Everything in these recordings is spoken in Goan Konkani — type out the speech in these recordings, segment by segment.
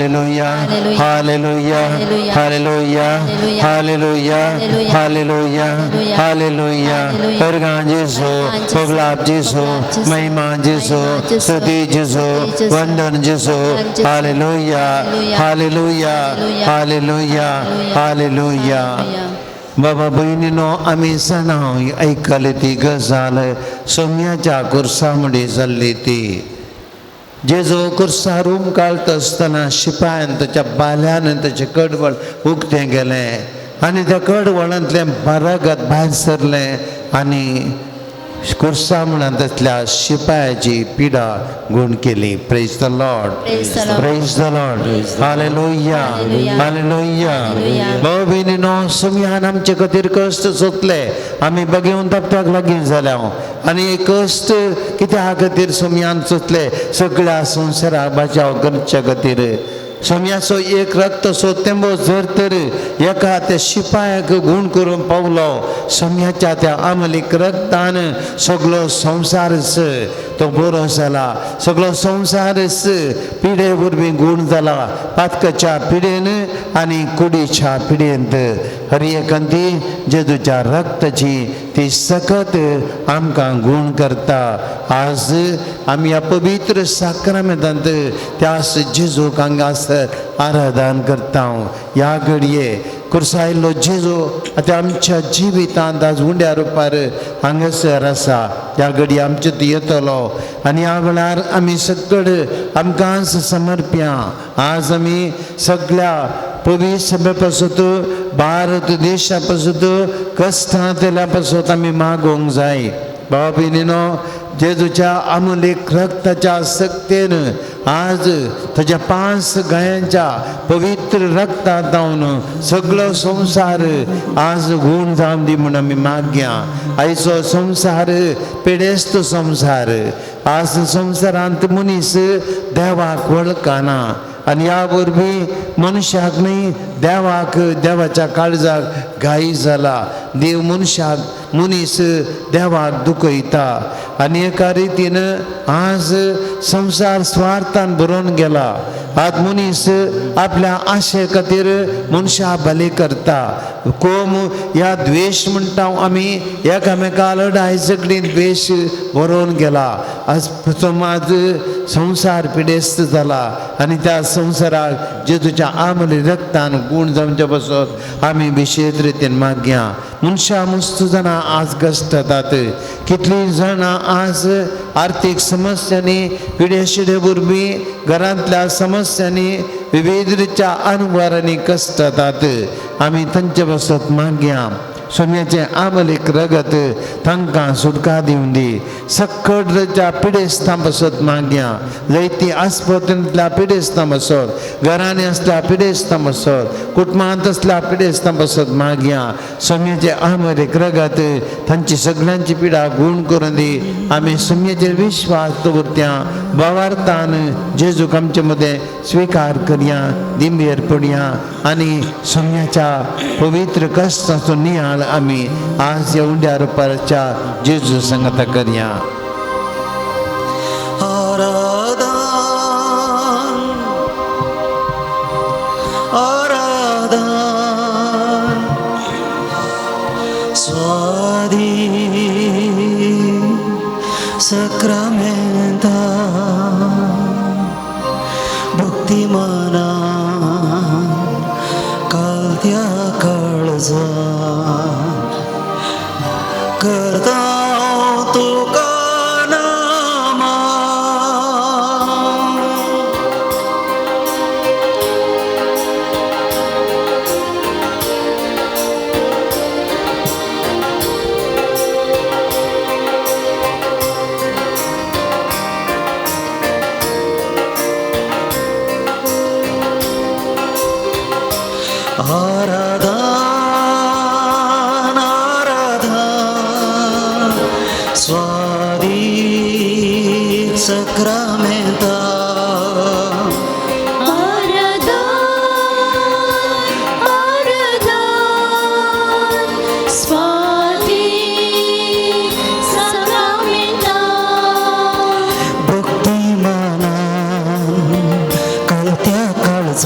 Hallelujah, hallelujah, hallelujah, hallelujah, hallelujah, hallelujah. परगां जेसू, पगलाप जेसू, महिमा जेसू, स्तुती जेसू, वंदन जेसू। Hallelujah, hallelujah, hallelujah, hallelujah. बाबा भयणीनो, आमी जाणा आयकली ती गजाल सोम्याच्या कुर्सा मुडी जाल्ली ती। जेजू कुर्सार उमकाळता आसतना शिपायान ताच्या बाल्यान ताचें कडवळ उक्तें केलें आनी त्या कडवळांतलें रगत भायर सरलें आनी कुर्सा म्हणून शिपायाची पिडा गूण केली। Praise the Lord, praise the Lord, hallelujah, hallelujah. भाव भयणीनो, सुमयान आमचे खातीर कश्ट सोंसले, आमी बगेवन धपट्याक लागीं जाल्या आनी कश्ट कित्या खातीर सुमयान सोंसले? सगळ्या संवसाराक बचाव करचे खातीर। सोम्याचो एक रक्त तेंबो जर तर एका त्या शिपायाक गूण करून पावलो, सोम्याच्या त्या आमलीक रक्तान सगळो संवसारच तो बरो जाला, सगळो संवसारच पिडे वरवीं गूण जाला, पातकाच्या पिडेन आनी कुडीच्या पिडेंत। हर एकांती जेजूच्या रक्ताची ती सकत आमकां गूण करता। आज आमी ह्या पवित्र साक्रामेंतांत त्यास जेजूक हांगासर आराधन करता। ह्या घडये कुर्सायल्लो जेजू आतां आमच्या जिवितांत आज उंड्या रुपार हांगासर आसा। ह्या घडये आमचे तो येतलो आनी ह्या वेळार आमी सगळे आमकां समर्प्या। आज आमी सगळ्या पवित्र सभे पासून, भारत देशा पासून, कश्टांतल्या पासून आमी मागोवंक जाय। बाबा भयणीनो, जेजूच्या आमूलीक रक्ताच्या सक्तेन आज ताच्या 5 गायांच्या पवित्र रक्तांत जावन सगळो संवसार आज गूण जावन दी म्हूण आमी मागया। आयचो संवसार पिडेस्त संवसार, आज संवसारांत मनीस देवाक वळखना आनी ह्या वरवीं मनशाक न्ही देवाक, देवाच्या काळजाक घाई जाला। देव मनशाक, मनीस देवाक दुखयता आनी एका रितीन आज संवसार स्वार्थान भरून गेला। आज मनीस आपल्या आशे खातीर मनशा बली करता। कोम ह्या द्वेश म्हणटा आमी, एकामेका लढाय झगडीं द्वेश भरून गेला। आज समाज संवसार पिडेस्त जाला आनी त्या संवसाराक जेजूच्या आमली रक्तान गूण जावचे पासत आमी विशेश रितीन मागया। मनशां मस्त जाणां आज कश्टतात, कितलीं जाणां आज आर्थीक समस्यांनी, पिडेशिडे वरवीं, घरांतल्या समस्यांनी, विविध रितीच्या अनुभवांनी कश्टतात। आमी तांचे पासत मागया। सोम्याचें आमलीक रगत तांकां सुटका दिवन दी। सकळच्या पिडेस्तां पासत मागया, जायती आस्पत्रेंतल्या पिडेस्तां पासत, घरांनी आसल्या पिडेस्तां पासत, कुटुंबांत आसल्या पिडेस्तां पासत मागया। सोम्याचें आमलीक रगत तांची सगळ्यांची पिडा गूण करून दी। आमी सोम्याचेर विश्वास दवरत्या भावार्थान जेजूक आमचे मदें स्विकार करया, दिंबेर पडया आनी सोम्याच्या पवित्र कश्टाचो नियाळ आमी आज ह्या उंड्या रुपाच्या जेजू संगता करया। आराधन, आराधन, स्वादी सक्रामेंता भक्तिमाना कालत्या काळजा करता तुका नामा। आराधन, आराधन, स्वादी सक्रामेंता। आराधन, आराधन, स्वादी सक्रामेंता। भक्तिमानान कळत्या काळजान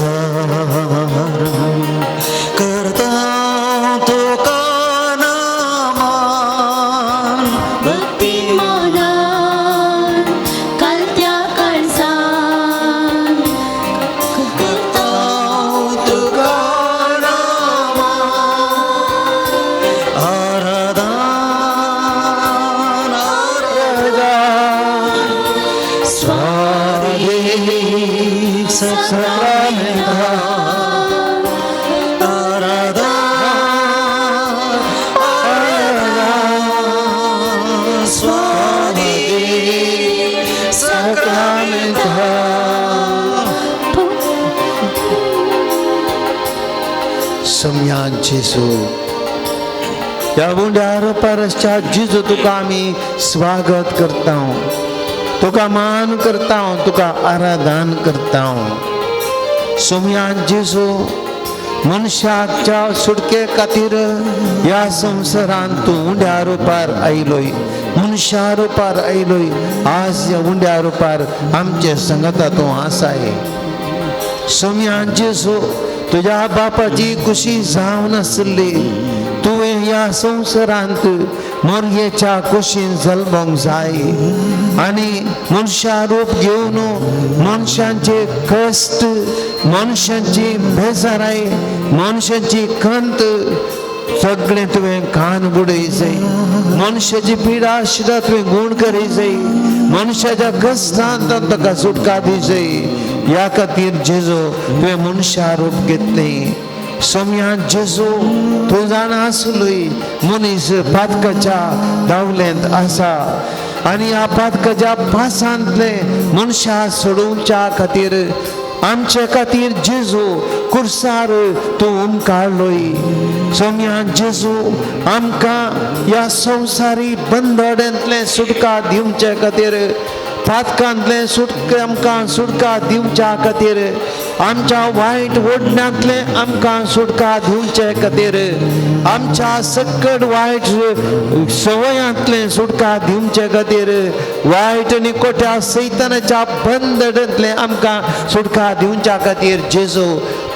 सोम्या जेजू, ह्या उंड्या रुपार आसच्या जेजू तुका आमी स्वागत करता, तुका मान करता, तुका आराधन करता। सोम्या जेजू, मनशाच्या सुटके खातीर ह्या संवसारांत तूं उंड्या रुपार आयलोय, मनशा रुपार आयलोय। आज ह्या उंड्या रुपार आमचे संगता तूं आसाय। सोम्या जेजू, तुज्या बापाची खुशी जावन आसली तुवें ह्या संवसारांत मोरयेच्या कुशीन जल्मोंक जाय आनी मनशा रूप घेवन मनशांचे कश्ट, मनशांची बेजाराय, मनशांची खंत सगळें तुवें कान बुडय जाय। मनशाची पिडा सुद्दां तुवें गूण करी जाय। मनशाच्या कश्टांत ताका सुटका दी जाय। ह्या खातीर जेजू तुवें मनशा रूप घेतलें। सोम्या जेजू, तूं जाणा आसलोय मनीस पातकाच्या दावलेंत आसा आनी ह्या पातकाच्या पासांतले मनशा सोडोवच्या खातीर आमचे खातीर जेजू कुर्सार तूं उमकाळलोय। सोम्या जेजू, आमकां ह्या संवसारी बंदड्यांतले सुटका दिवचे खातीर, पातकांतले सुटके आमकां सुटका दिवच्या खातीर, आमच्या वायट ओडण्यांतले आमकां सुटका दिवचे खातीर, आमच्या सकट वायट सवयांतले सुटका दिवचे खातीर, वायट आनी कोट्या सैतानाच्या बंदड्यांतले आमकां सुटका दिवच्या खातीर जेजू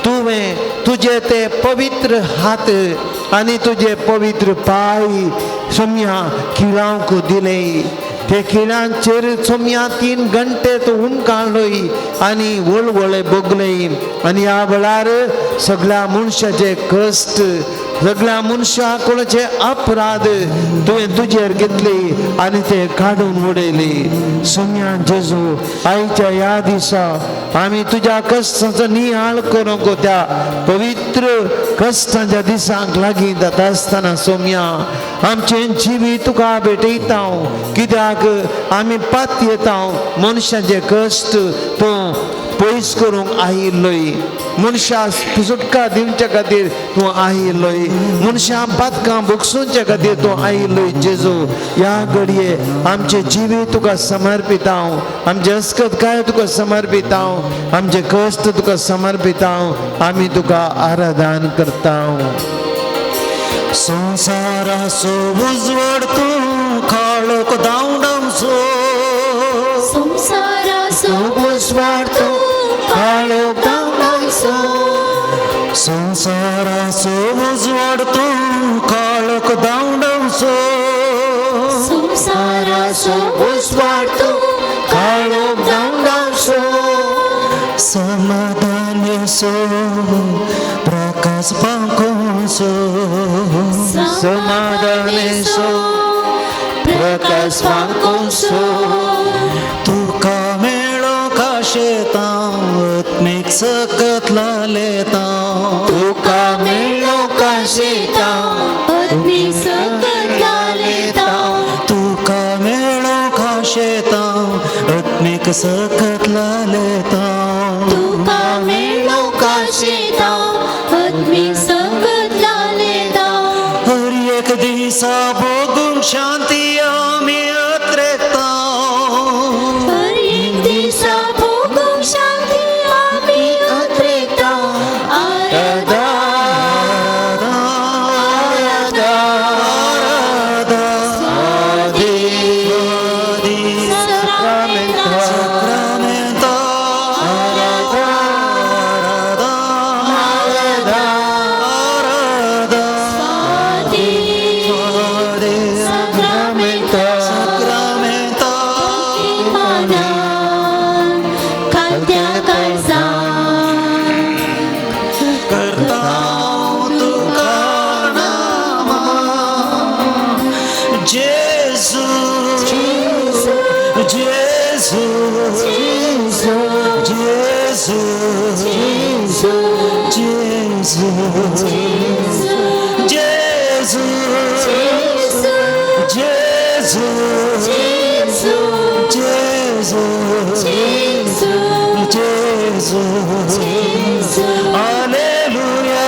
तुवें तुजे ते पवित्र हात आनी तुजे पवित्र पांय सोम्या खिळावंक दिले। ते खिळांचेर सोम्या 3 घंटे तूं हुमकाळलोय आनी वळवळे भोगले आनी ह्या वेळार सगळ्या मनशाचे कश्ट, सगळ्या मनशा कोणाचे अपराध तुवें तुजेर घेतले आनी ते काडून उडयले। सोम्या जेजू, आयच्या ह्या दिसा आमी तुज्या कश्टांचो नियाळ करूंक त्या पवित्र कश्टांच्या दिसांक लागीं जाता आसतना सोम्या आमचें जिवीत तुका भेटयता, कित्याक आमी पात येता मनशाचे कश्ट तूं पयस करूंक आयिल्लोय। मनशा सुटका दिवच्या खातीर तूं आयिल्लोय, मनशा पातकां भोगसुच्या खातीर तूं आयिल्लोय। जेजू, ह्या घडये आमचें जिवीत तुका समर्पिता, आमचें अस्कत काय तुका समर्पिता, आमचे कश्ट तुका समर्पिता, आमी तुका आराधन करता। संवसाराचो उजवाड तूं काळोख धांवडावचो, संवसाराचो उजवाड तूं काळोख धांवडावचो, संवसाराचो उजवाड तूं काळोख धांवडावचो, संवसाराचो उजवाड तूं काळोख धांवडावचो, समाधानेचो प्रकाश पांकोचो, समाधानेचो प्रकाश पांकोचो, तुका मेळो काशेता आत्मीक सकत लालेता, तुका मेळो काशेता आत्मीक सकत लालेता, तुका मेळो काशेता आत्मीक सकत लालेता, तुका मेळो काशेता आत्मीक सकत लालेता, हर एक दिसा भोगूंक शांती आमी अत्रेकता, हर एक दिसा भोगूंक शांती आमी अत्रेकता। आराधा आराधा आराधा साक्रामेंता साक्रामेंता आराधा आराधा आराधा साक्रामेंता साक्रामेंता खात्या काळजा करता तुका नामा जेजू जेजू जेजू जेजू जेजू जेजू जेजू जेजू. Alleluia.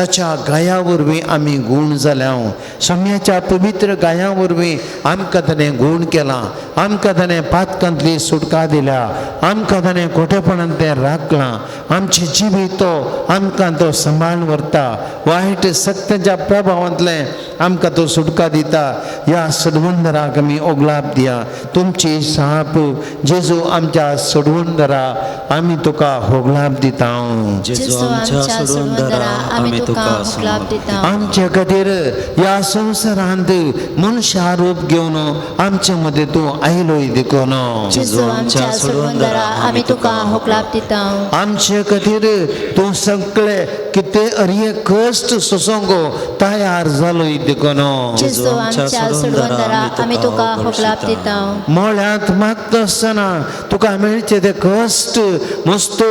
ताच्या गाया वरवीं आमी गूण जाल्या. सोम्याच्या पवित्र गाया वरवीं आमकां ताणें गूण केलां, आमकां ताणें पातकांतली सुटका दिल्या, आमकां ताणें खोटेपणान तें राखलां. आमचें जिवीत तो आमकां तो सांबाळून व्हरता. वायट सत्याच्या प्रभावांतलें आमकां तो सुटका दिता. ह्या सोडवणदाराक आमी ओगलाप दिया. तुमची साप जेजू आमच्या सोडवणदारा आमी तुका होगलाप दिता. जेजू आमच्या सोडवणदारा आमी तुका होगलाप दिता. आमचे खातीर ह्या संवसारांत मनशा रूप घेवन आमचे मदें तूं आयलोय देखून जेजू आमच्या सोडवणदारा आमी तुका होगलाप दिता. आमचे खातीर तूं सगळे कितें अरये कश्ट सोंसूंक तयार जालोय देखून जेजू आमच्या सोडवणदारा आमी तुका होगलाप दिता. मळ्यांत मागता आसतना तुका मेळचे ते कश्ट मस्त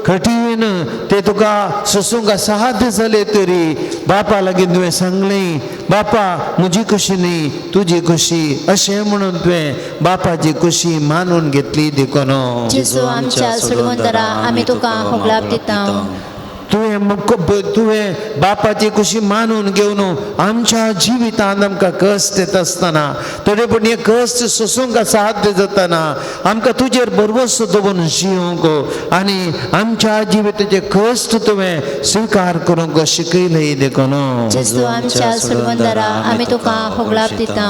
कठीण ते तुका सोसूंक असाध्य जाले तरी बापा लागीं तुवें सांगलें, बापा म्हजी खुशी न्ही तुजी खुशी, अशें म्हणून तुवें बापाची खुशी मानून घेतली देखून जेजू आमच्या सोडवणदारा आमी तुका होगलाप दिता. तुवें बापाची खुशी मानून घेवन आमच्या जिवितांत आमकां कश्ट येता आसतना, तरी पूण हे कश्ट सोसूंक असाध्य जातना आमकां तुजेर भरवंसो दवरून जिवंक आनी आमच्या जिविताचे कश्ट तुवें स्विकार करूंक शिकयलें देखून जेजू आमच्या सोडवणदारा आमी तुका होगलाप दिता.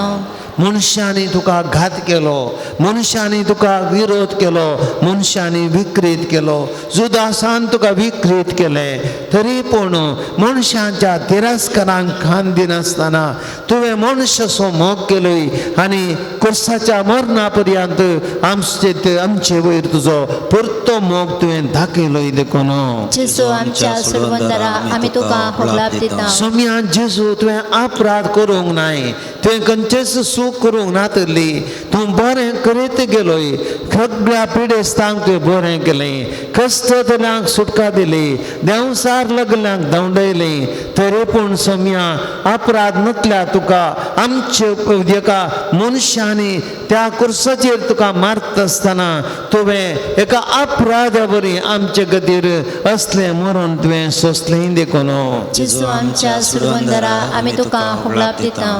मनशांनी तुका घात केलो, मनशांनी तुका विरोध केलो, मनशांनी विकृत केलो, जुदासान तुका विकृत केलें, तरी पूण मनशांच्या तिरस्कारांक खान दिनासतना तुवें मनशाचो मोग केलोय आनी कुर्साच्या मरणा पर्यंत आमचे वयर तुजो परतो मोग तुवें दाखयलोय देखून जेजू आमच्या सोडवणदारा आमी तुका होगलाप दिता. सोम्या जेजू तुवें अपराध करूंक नाय, तुवें खंयचेच चूक करूंक नातली, तूं बरें करीत गेलोय. सगळ्या पिडेस्तांक तुवें बरें केलें, कश्टतल्यांक सुटका दिली, देंवसार लग्ल्यांक धांवडयलें, तरी पूण सोम्या अपराध नतल्या तुका आमचे एका मनशांनी त्या कुर्साचेर तुका मारता आसतना तुवें एका अपराधा बरी आमचे खातीर असलें मरण तुवें सोंसलें देखून जेजू आमच्या सोडवणदारा आमी तुका होगलाप दिता.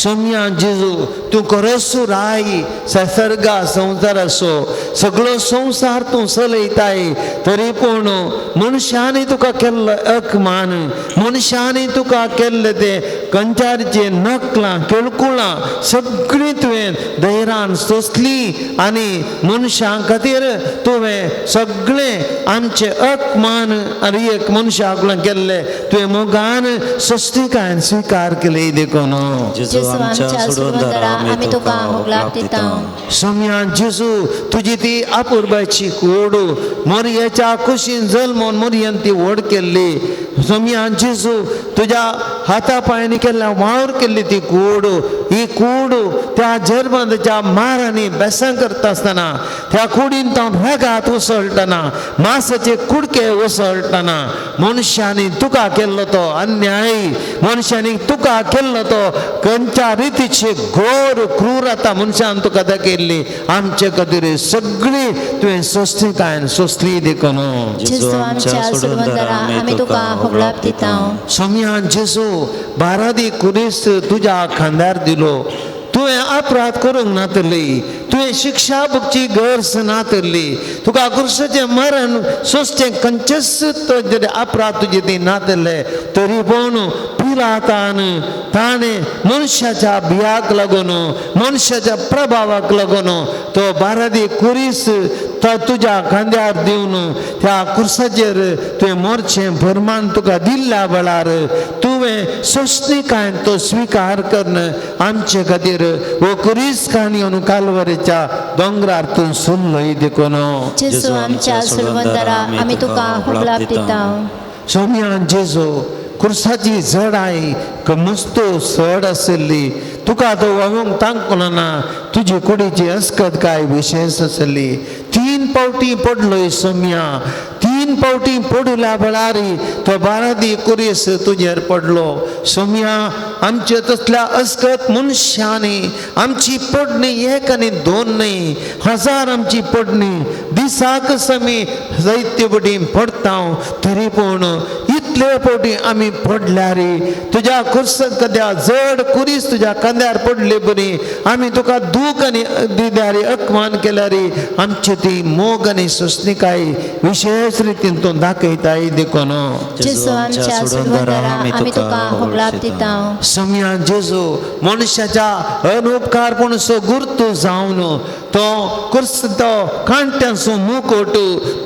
सोम्या जेजू तूं खरोच राय सर्गा संवसाराचो सगळो संवसार तूं चलयताय, तरी पूण मनशांनी तुका केल्लो अपमान, मनशांनी तुका केल्ले ते कंचारचे नकलां केळकुळां सगळीं तुवें धैर्यान सोंसली आनी मनशां खातीर तुवें सगळें आमचे अपमान आनी एक मनशा कडल्यान केल्ले तुवें मोगान सोंसतिकायेन स्विकार केले देखून जेजू आमच्या सोडवणदारा आमी तुका होगलाप दिता. सोम्या जेजू तुजी ती अपुरबायची ओड मोरयेच्या कुशीन जल्मोन मोरयेन ती व्हड केल्ली. सोम्या जेजू तुज्या हाता पांयांनी केल्ल्या वावर केल्ली ती कूड, ही कूड त्या जर्मनाच्या मारांनी बेसां करता आसतना त्या कुडीन तो रगात उसळटना मासाचे कुडके उसळटना मनशांनी तुका केल्लो तो अन्याय, मनशांनी तुका केल्लो तो खंयच्या रितीची घोर क्रूरता मनशान तुका दाखयल्ली आमचे खातीर सगळी तुवें सोंसतिकायेन सोंसली देखून जेजू आमच्या सोडवणदारा आमी तुका होगलाप दिता. सोम्या जेजू बारादी कुरीस तुज्या खांद्यार दिलो, तुवें अपराध करूंक नातली, तुवें शिक्षा भोगची गरज नातली, तुका कुर्साचें मरण सोंसचें खंयचेच अपराध तुजे ती नातले, तरी पूण पिलातान ताणें मनशाच्या भियाक लागून मनशाच्या प्रभावाक लागून तो बारादी कुरीस तो तुज्या खांद्यार दिवन त्या कुर्साचेर तुवें मोरचें फरमान तुका दिल्ल्या वेळार तुवें सोंसणिकायेन तो स्विकार करून आमचे खातीर हो कुरीस काणी कालवरीच्या दोंगरार तूं सोडलोय देखून जेजू आमच्या सोडवणदारा आमी तुका होगलाप दिता. सोम्या जेजू कुर्साची जडाय मस्तो सड आशिल्ली, तुका तो व्हांवूंक तांकलो ना, तुजी कुडीची अस्कत काय विशेश आशिल्ली. 3 फावटी पडलोय सोम्या, 3 फावटी पडल्या वेळार तो बारादी कुरीस तुजेर पडलो. सोम्या आमचे तसल्या अस्कत मनशांनी आमची पडणी 1 आनी 2 न्हय, 1000 आमची पडणी दिसाक आमी जायते पटी पडटा, तरी पूण कितले फावटी आमी पडल्यार तुज्या कुर्स कद्या जड कुरीस तुज्या खांद्यार पडले बरी आमी तुका दूख आनी दिल्यार अपमान केल्यार आमची ती मोग आनी सोंसणीकाय विशेश रितीन तूं दाखयताय देखून. जेजू आमच्या सोडवणदारा, आमी तुका होगलाप दिता. सम्या जेजू मनशाच्या अनुपकारपण सो गुर्तू जावन तो कुर्स तो कांट्यांचो मुकोट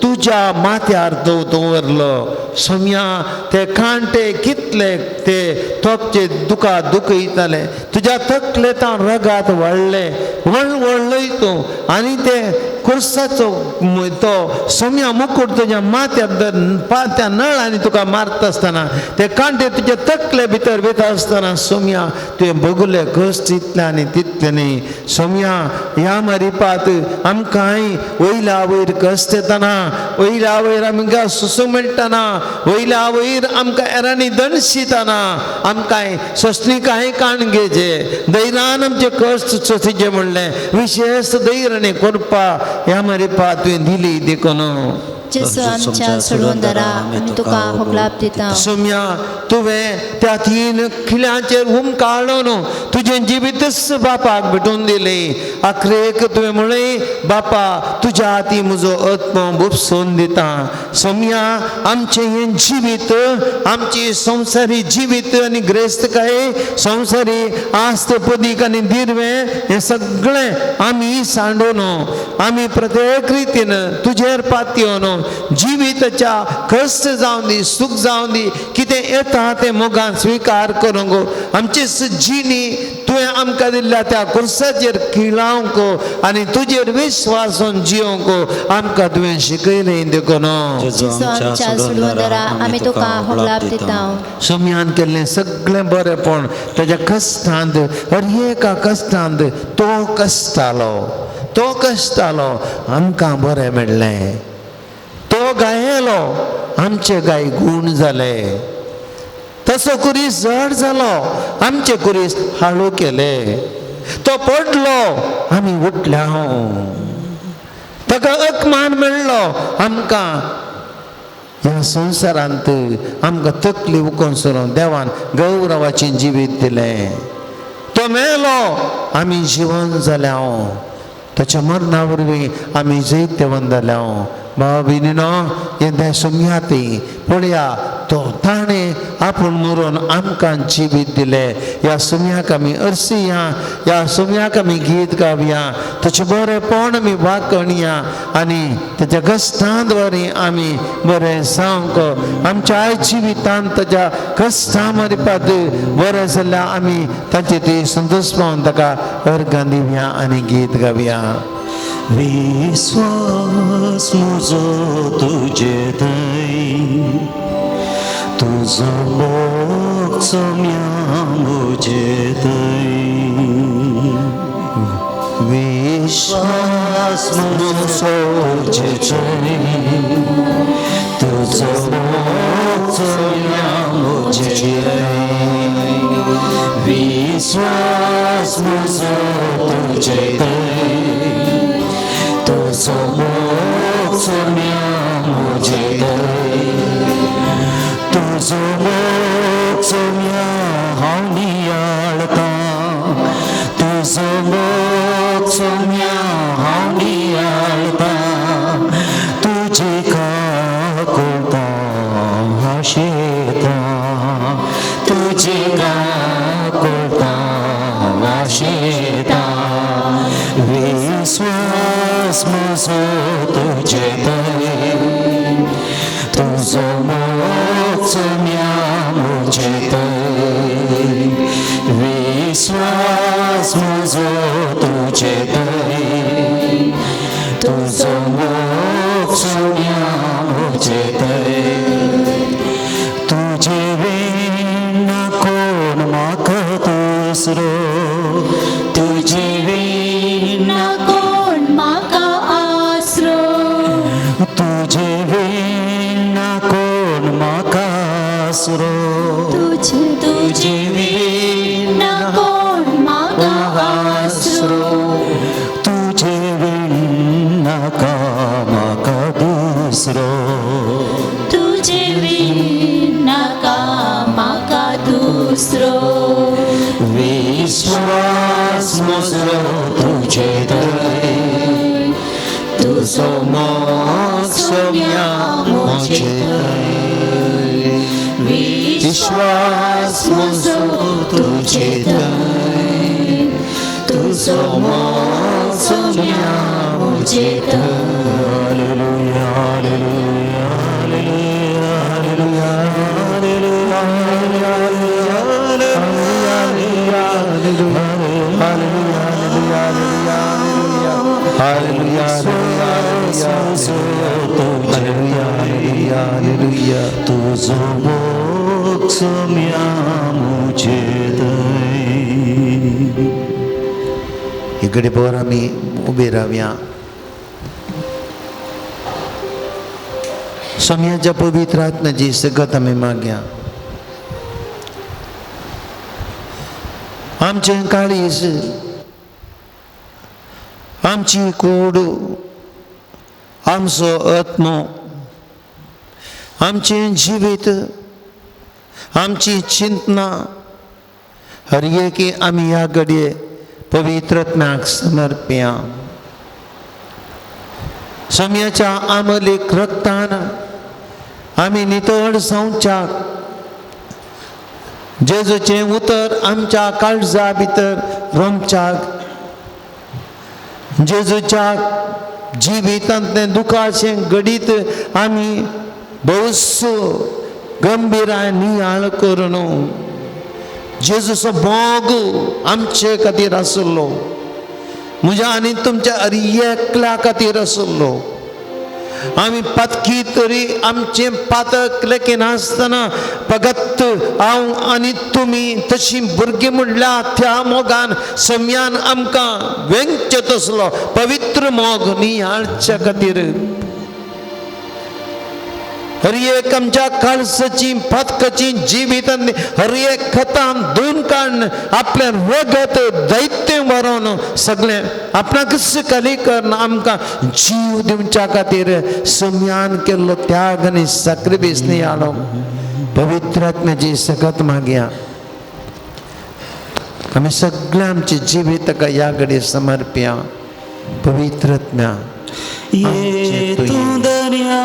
तुज्या माथ्यार तो दवरलो. सम्या ते कांटे कितले ते तोपचे दुका दुखयताले, तुज्या तकले तां रगात वाडले व्हडलय तूं आनी ते कुर्साचो तो सोम्या मुकुट तुज्या माथ्यार पात्या नळ आनी तुका मारता आसतना ते कांटे तुज्या तकले भितर वता आसतना सोम्या तुवें भोगले कश्ट इतले आनी तितले न्ही. सोम्या ह्या मरिपात आमकांय वयल्या वयर कश्ट येतना, वयल्या वयर आमकां सुसूंक मेळटना, वयल्या वयर आमकां एरांनी दणशितना आमकांय सोंसणीकाय काण घेवचे दैरान आमचे कश्ट सोंसीचे म्हणलें विशेश धैर्य करपा ह्या मरिपा तुवें दिली देखून. जेजू आमच्या सोडवणदारा, आमी तुका होगलाप दिता. सोम्या तुवें त्या 3 खिल्यांचेर हुमकाळून तुजें जिवीतच बापाक भेटून दिलें. आखरेक तुवें म्हणलें बापा तुज्या हाती म्हजो आत्मो बुपसून दिता. सोम्या आमचें हें जिवीत, आमची संवसारी जिवीत आनी ग्रेस्तकाय, संवसारी आस्त पदीक आनी दिरवें हें सगळें आमी सांडून आमी प्रत्येक रितीन तुजेर पातयेवन जिविताच्या कश्ट जावं दी, सूख जावं दी, कितें येता तें मोगान स्विकार करूंक आमची जिणी तुवें आमकां दिल्ल्या त्या कुर्साचेर खिळावंक आनी तुजेर विश्वासून जियोंक आमकां तुवें शिकयलें देखून. जेजू आमच्या सोडवणदारा, आमी तुका होगलाप दिता. सोम्यान केल्लें सगळें बरेंपण ताज्या कश्टांत, हर एका कश्टांत तो कश्टालो, तो कश्टालो, आमकां बरें मेळ्ळें. तो गायलो, आमचे गाय गूण जाले. तसो कुरीस जड जालो, आमचे कुरीस हाळू केले. तो पडलो, आमी उठल्या. ताका अपमान मेळ्ळो, आमकां ह्या संवसारांत आमकां तकली उकोन सरून देवान गौरवाचें जिवीत दिलें. तो मेलो, आमी जिवन जाल्या. ताच्या मरणा वरवीं आमी जैतवंत जाल्या. भाव भयणीनो, हें सोम्या ती पळया तो ताणें आपूण मरून आमकां जिवीत दिलें. ह्या सोम्याक आमी अरसया, ह्या सोम्याक आमी गीत गावया, ताचें बरेंपण आमी वाकणया आनी ताच्या कश्टां द्वारे आमी बरें जावंक आमच्या जिवितांत ताच्या कश्टां मरिपात बरें जाल्यार आमी ताचे ती संतोश पावन ताका अर्गां दिवया आनी गीत गावया. विश्वास म्हजो तुजे थंय, तुजो मोग सोम्या म्हजे थंय. विश्वास म्हजो तुजे थंय, तुजो मोग सोम्या म्हजे थंय. विश्वास म्हजो तुजे थंय, तुजो मोग सोम्या म्हजे थंय. तुजो मोग सोम्या हांव नियाळतां, तुजो मोग सोम्या हांव नियाळतां. तुजी काकुळटां आशेतां, तुजी काकुळटां आशेतां. विश्वास म्हजो तुजे थंय, तुजो मोग सोम्या म्हजे थंय. विश्वास म्हजो तुजे थंय, तुजो मोग सोम्या म्हजे थंय. तुजे वीण कोण म्हाका दुसरो, तुजे वीण कोण म्हाका आसरो, तुजे वीण कोण म्हाका आसरो, तुजे वीण कोण म्हाका आसरो, तुजे वीण नाका म्हाका दुसरो, तुजे वीण दुसरो. विश्वास म्हजो तुजे थंय, तुजो मोग सोम्या म्हजे थंय. विश्वास म्हजो तुजे थंय, तुजो मोग सोम्या म्हजे थंय. Hallelujah, hallelujah, hallelujah, hallelujah, hallelujah, hallelujah. तुजो मोग सोम्या म्हजे थंय. इकडे भर आमी उबे रावया. सोम्याच्या पवित्र आत्म्याची सगत आमी मागया. आमचें काळीज, आमची कूड, आमचो आत्मो, आमचें जिवीत, आमची चिंतना हर एकी आमी ह्या घडये पवित्र आत्म्याक समर्पया. सोम्याच्या आमलीक रक्तान आमी नितळ जावच्याक जेजूचें उतर आमच्या काळजा भितर रोमच्याक, जेजूच्या जिवितांतलें दुखाचें घडीत आमी भोवस गंभीराय नियाळ करून जेजूचो मोग आमचे खातीर आसलो, म्हज्या आनी तुमच्या एकल्या खातीर आसलो. आमी पातकी तरी आमचें पातक लेखिनासतना फकत हांव आनी तुमी तशीं भुरगीं म्हणल्यार त्या मोगान सम्यान आमकां वेंगचे तसलो पवित्र मोग नियाळच्या खातीर हर एक आमच्या काळसाची पातकाची जिवितान हर एक खतान दोन काडून आपलें रगत दैत्य व्हरोन सगळें आपणाकच खाली करून आमकां जीव दिवच्या खातीर सम्यान केल्लो त्याग आनी साक्रिफीस नियाळो पवित्र आत्म्याची सगत मागया. आमी सगळें आमचें जिवीत ताका ह्या घडये समर्पया. पवित्र आत्म्या ये तूं दर्या,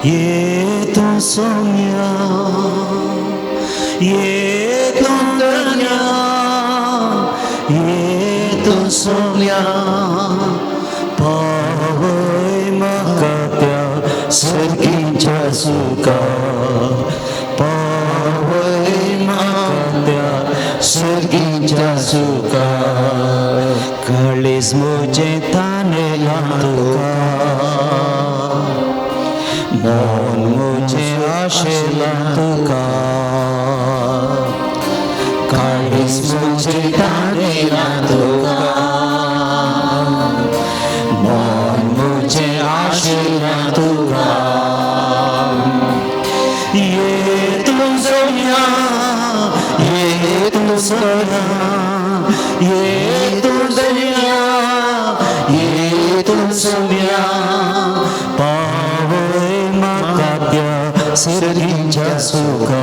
ये तूं सोम्या, ये तूं दर्या, ये तूं सोम्या, पावय म्हाका त्या सर्गीच्या सुखा, पावय म्हाका त्या सर्गीच्या सुखा. काळीज म्हजें तानेलां तुका, मन म्हजें आशेलां तुका, काळीज म्हजें तानेलां तुका, मन म्हजें आशेलां तुका. ये तूं सोम्या, ये तूं सोम्या, ये तूं दर्या, ये तूं सोम्या, पावय म्हाका त्या सर्गीच्या सुखा,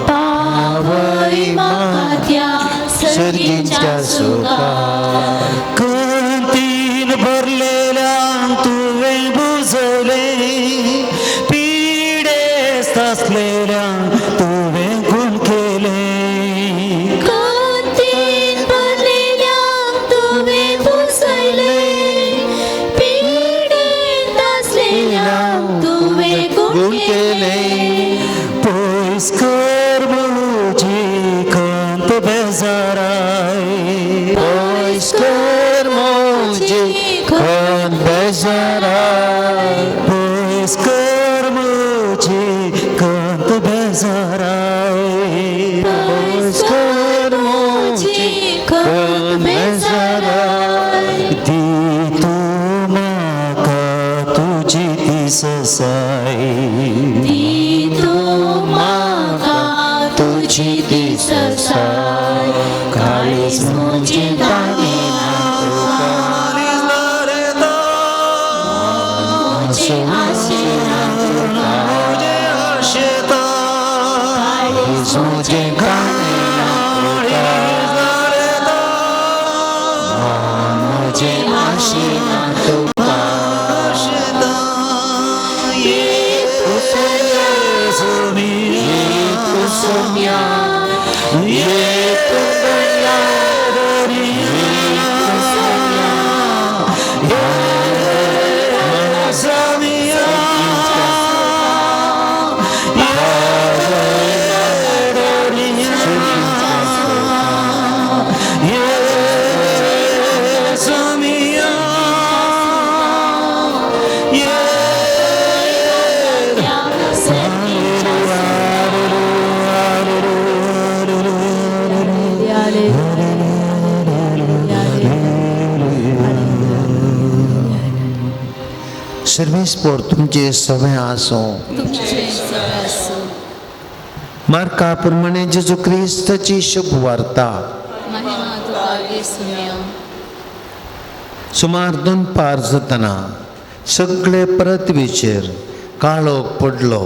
पावय म्हाका त्या सर्गीच्या सुखा. कंतीन भरलेल्यांक तुवें बुजयलें, पिडेस्त आसलेल्यांक तुवें गुण केलें. कंतीन भरलेल्यांक तुवें बुजयलें, पिडेस्त आसलेल्यांक तुवें गुण केलें. पयस कर म्हजी खंत बेजाराय, पयस कर म्हजी खंत बेजाराय, पयस कर म्हजी खंत बेजाराय, पयस कर म्हजी खंत बेजाराय. दी तूं म्हाका तुजी ती ससाय, दी तूं म्हाका तुजी ती ससाय. काळीज म्हजें तानेलां तुका, म्हजें आशेलां तुका, काळीज सर्वेस्पोर तुमचे सगळें आसूं. तुमचे सगळे आसूं. मार्का प्रमाणे जेजू क्रिस्ताची शुभ वार्ता. महिमा तुका येसुया. सुमार दनपार जातना सगळे पृथ्वीचेर काळोख पडलो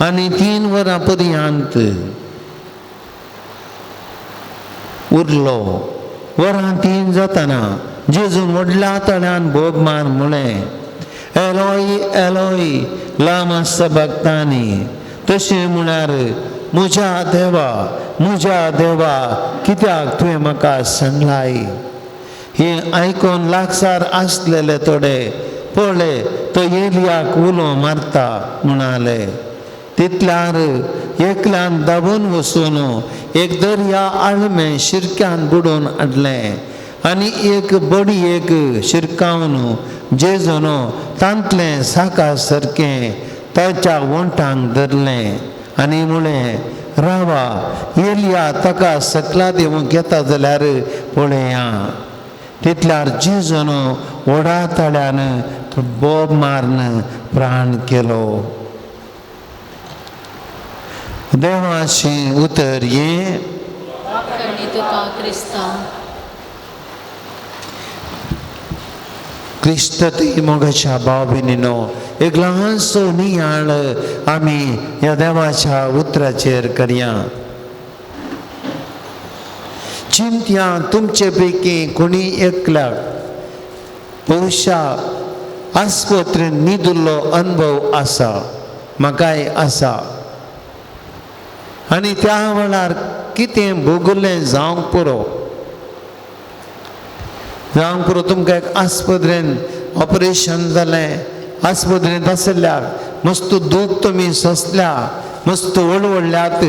आनी 3 वरां पर्यंत उरलो. वरां 3 जातना जेजून व्हडल्या तळ्यान बोब मार म्हळें, एलोई एलोई लामा सबक्तानी, तशें म्हळ्यार म्हज्या देवा म्हज्या देवा कित्याक तुवें म्हाका सांडलाय. हें आयकून लागसार आसलेले थोडे पळय तो एलियाक उलो मारता म्हणाले. तितल्यार एकल्यान दाबून वचून एक दर्या आळमें शिरक्यान बुडोवन हाडलें आनी एक बडयेक शिरकावन जेजून तांतलें साका सारकें ताच्या वोंठांक धरलें आनी म्हळें, रावा, एलिया ताका सकला देवूंक येता जाल्यार पळया. तितल्यार जेजून व्हडा ताळ्यान बोब मारून प्राण केलो. देवाचें उतर हें. तुका क्रिस्ता. क्रिस्त मोगाच्या भाव भयणीनो, एक ल्हानसो नियाळ आमी ह्या देवाच्या उतराचेर करया. चिंत्या तुमचे पैकी कोणी एकल्याक बहुशा आस्पत्रेन न्हिदिल्लो अनुभव आसा, म्हाकाय आसा. आनी त्या वेळार कितें भोगलें जावंक पुरो, जावंक पुरो. तुमकां एक आस्पत्रेन ऑपरेशन जालें, आस्पत्रेंत आशिल्ल्याक मस्त दूख तुमी सोंसल्या, मस्त वळवळ्ळ्यात.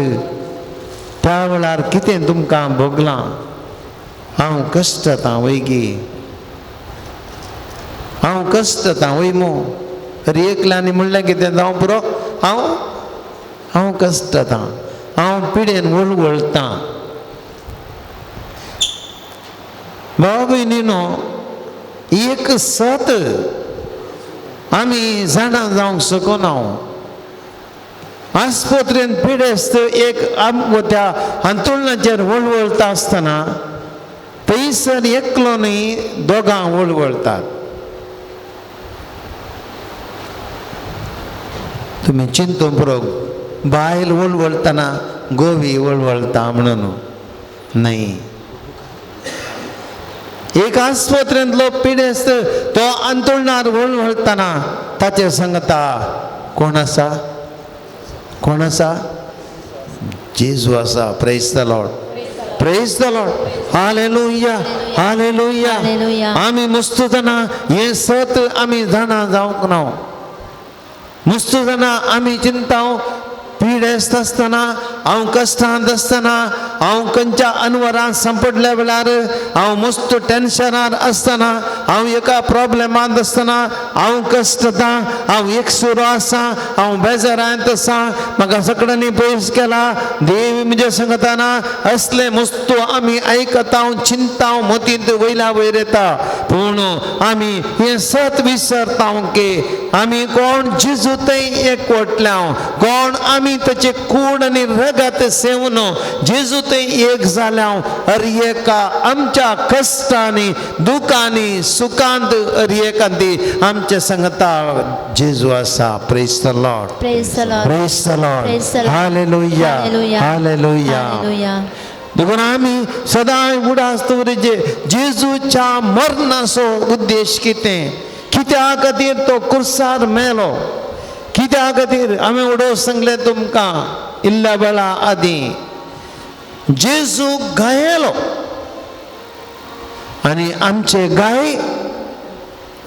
त्या वेळार कितें तुमकां भोगलां? हांव कश्टतां वयगी, हांव कश्टतां वय मू. तरी एकल्यांनी म्हणलें कितें जावं पुरो, हांव हांव कश्टतां, हांव पिडेन वळवळटां. भाव भयणीनो, एक सत आमी जाणा जावंक शकना. आस्पत्रेन पिडेस्त एक आमकां त्या हांतुळणाचेर वळवळटा आसतना थंयसर एकलो न्ही दोगां वळवळटात. तुमी चिंतून पुरो, बायल वळवळटना गोवी वळवळटा म्हणून न्हय. एक आस्पत्रेंतलो पिडेस्त तो अंतुळणार वळवळटना ताचे सांगता कोण आसा, कोण आसा? जेजू आसा. Praise the Lord, praise the Lord. Hallelujah, hallelujah. आमी मस्त जाणा हें सत आमी जाणा जावंक ना. मस्त जाणा आमी चिंता पिडेस्त आसतना, हांव कश्टांत आसतना, हांव खंयच्या अनवरांत सांपडल्या वेळार, हांव मस्त टेन्शनार आसतना, हांव एका प्रॉब्लेमांत आसतना, हांव कश्टतां, हांव एकसुरो आसा, हांव बेजारांत आसा, म्हाका सगळ्यांनी पयस केला, देव म्हज्या सांगतना असले मस्त आमी आयकता, चिंता मतींत वयल्या वयर येता. पूण आमी हें सत विसरता की आमी कोण जेजू थंय एकवटल्या, कोण आमी ताचे कूड आनी रगत सेवन जेजू थंय एक जाल्या. हर एका आमच्या कश्टांनी, दुखांनी, सुखांत हर एकांती आमचे सांगता जेजू आसा. Praise the Lord, praise the Lord, praise the Lord. Hallelujah, hallelujah. देखून आमी सदांय उडास दवरिचे जेजूच्या मरणाचो उद्देश कितें, कित्या खातीर तो कुर्सार मेलो, कित्या खातीर. आमी उडोव सांगलें तुमकां इल्ल्या वेळा आदीं, जेजू गायलो आनी आमचे गाय,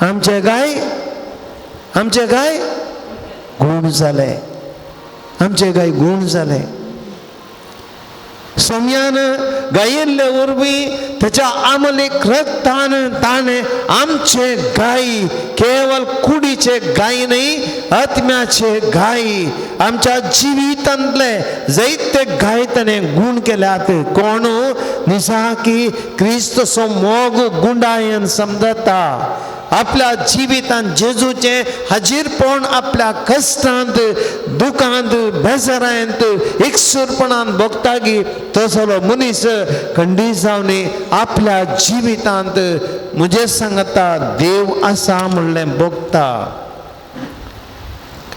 आमचे गाय, आमचे गाय गूण जाले, आमचे गाय गूण जाले. सम्यान गायिल्ले वरवीं ताच्या आमलेक रक्तान ताणें आमचे गाय, केवल कुडीचे गाय न्हय, आत्म्याचे गाय, आमच्या जिवितांतले जायते गाय ताणें गूण केल्यात. कोण निसाकी क्रिस्तचो मोग गुंडायन समजता. आपल्या जिवितांत जेजूचें हाजीरपण आपल्या कश्टांत, दुखांत, बेजारांत, एकसूरपणान भोगतागी तसलो मनीस खंडीत जावन आपल्या जिवितांत म्हजे सांगता देव आसा म्हणलें भोगता.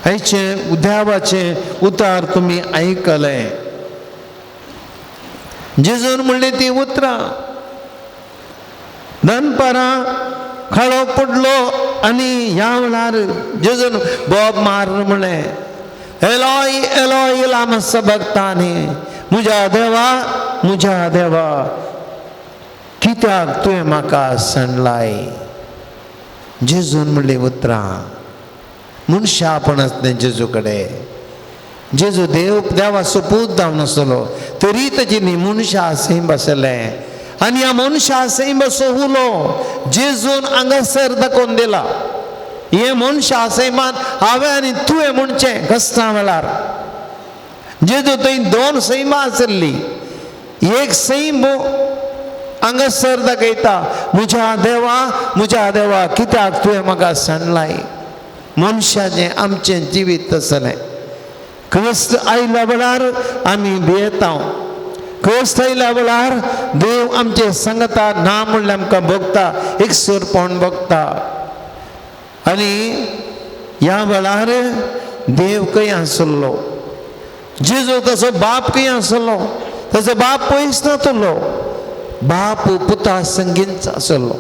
आयचें उद्यावाचें उतार तुमी आयकलें. जेजून म्हणलें ती उतरां. दनपारां खाळो पडलो आनी ह्या वेळार जेजून बोब मार म्हणलें, एलॉय एलॉय लामा सबक्तानी, म्हज्या देवा म्हज्या देवा कित्याक तुवें म्हाका सांडलाय. जेजून म्हणलीं उतरां. मनशापण आसलें जेजू कडेन. जेजू देव देवाचो पूत जावन आसलो तरी ताची न्ही मनशां सैम आसलें आनी ह्या मनशा सैमाचो उलो जेजून हांगासर दाखोवन दिला. हे मनशा सैमान हांवें आनी तुवें म्हणचें कश्टां वेळार जेजू थंय दोन सैमां आसली. एक सैम हांगासर दाखयता म्हज्या देवा म्हज्या देवा कित्याक तुवें म्हाका सांडलाय. मनशाचें आमचें जिवीत तसलें. क्रिस्त आयल्या वेळार आमी भियेता. क्रिस्त आयल्या वेळार देव आमचे सांगता ना म्हणल्यार आमकां भोगता, एकसूरपण भोगता. आनी ह्या वेळार देव खंय आसलो? जेजू ताचो बाप खंय आसलो? ताचो बाप पयस नातलो. बाप पुता संगीत आसलो.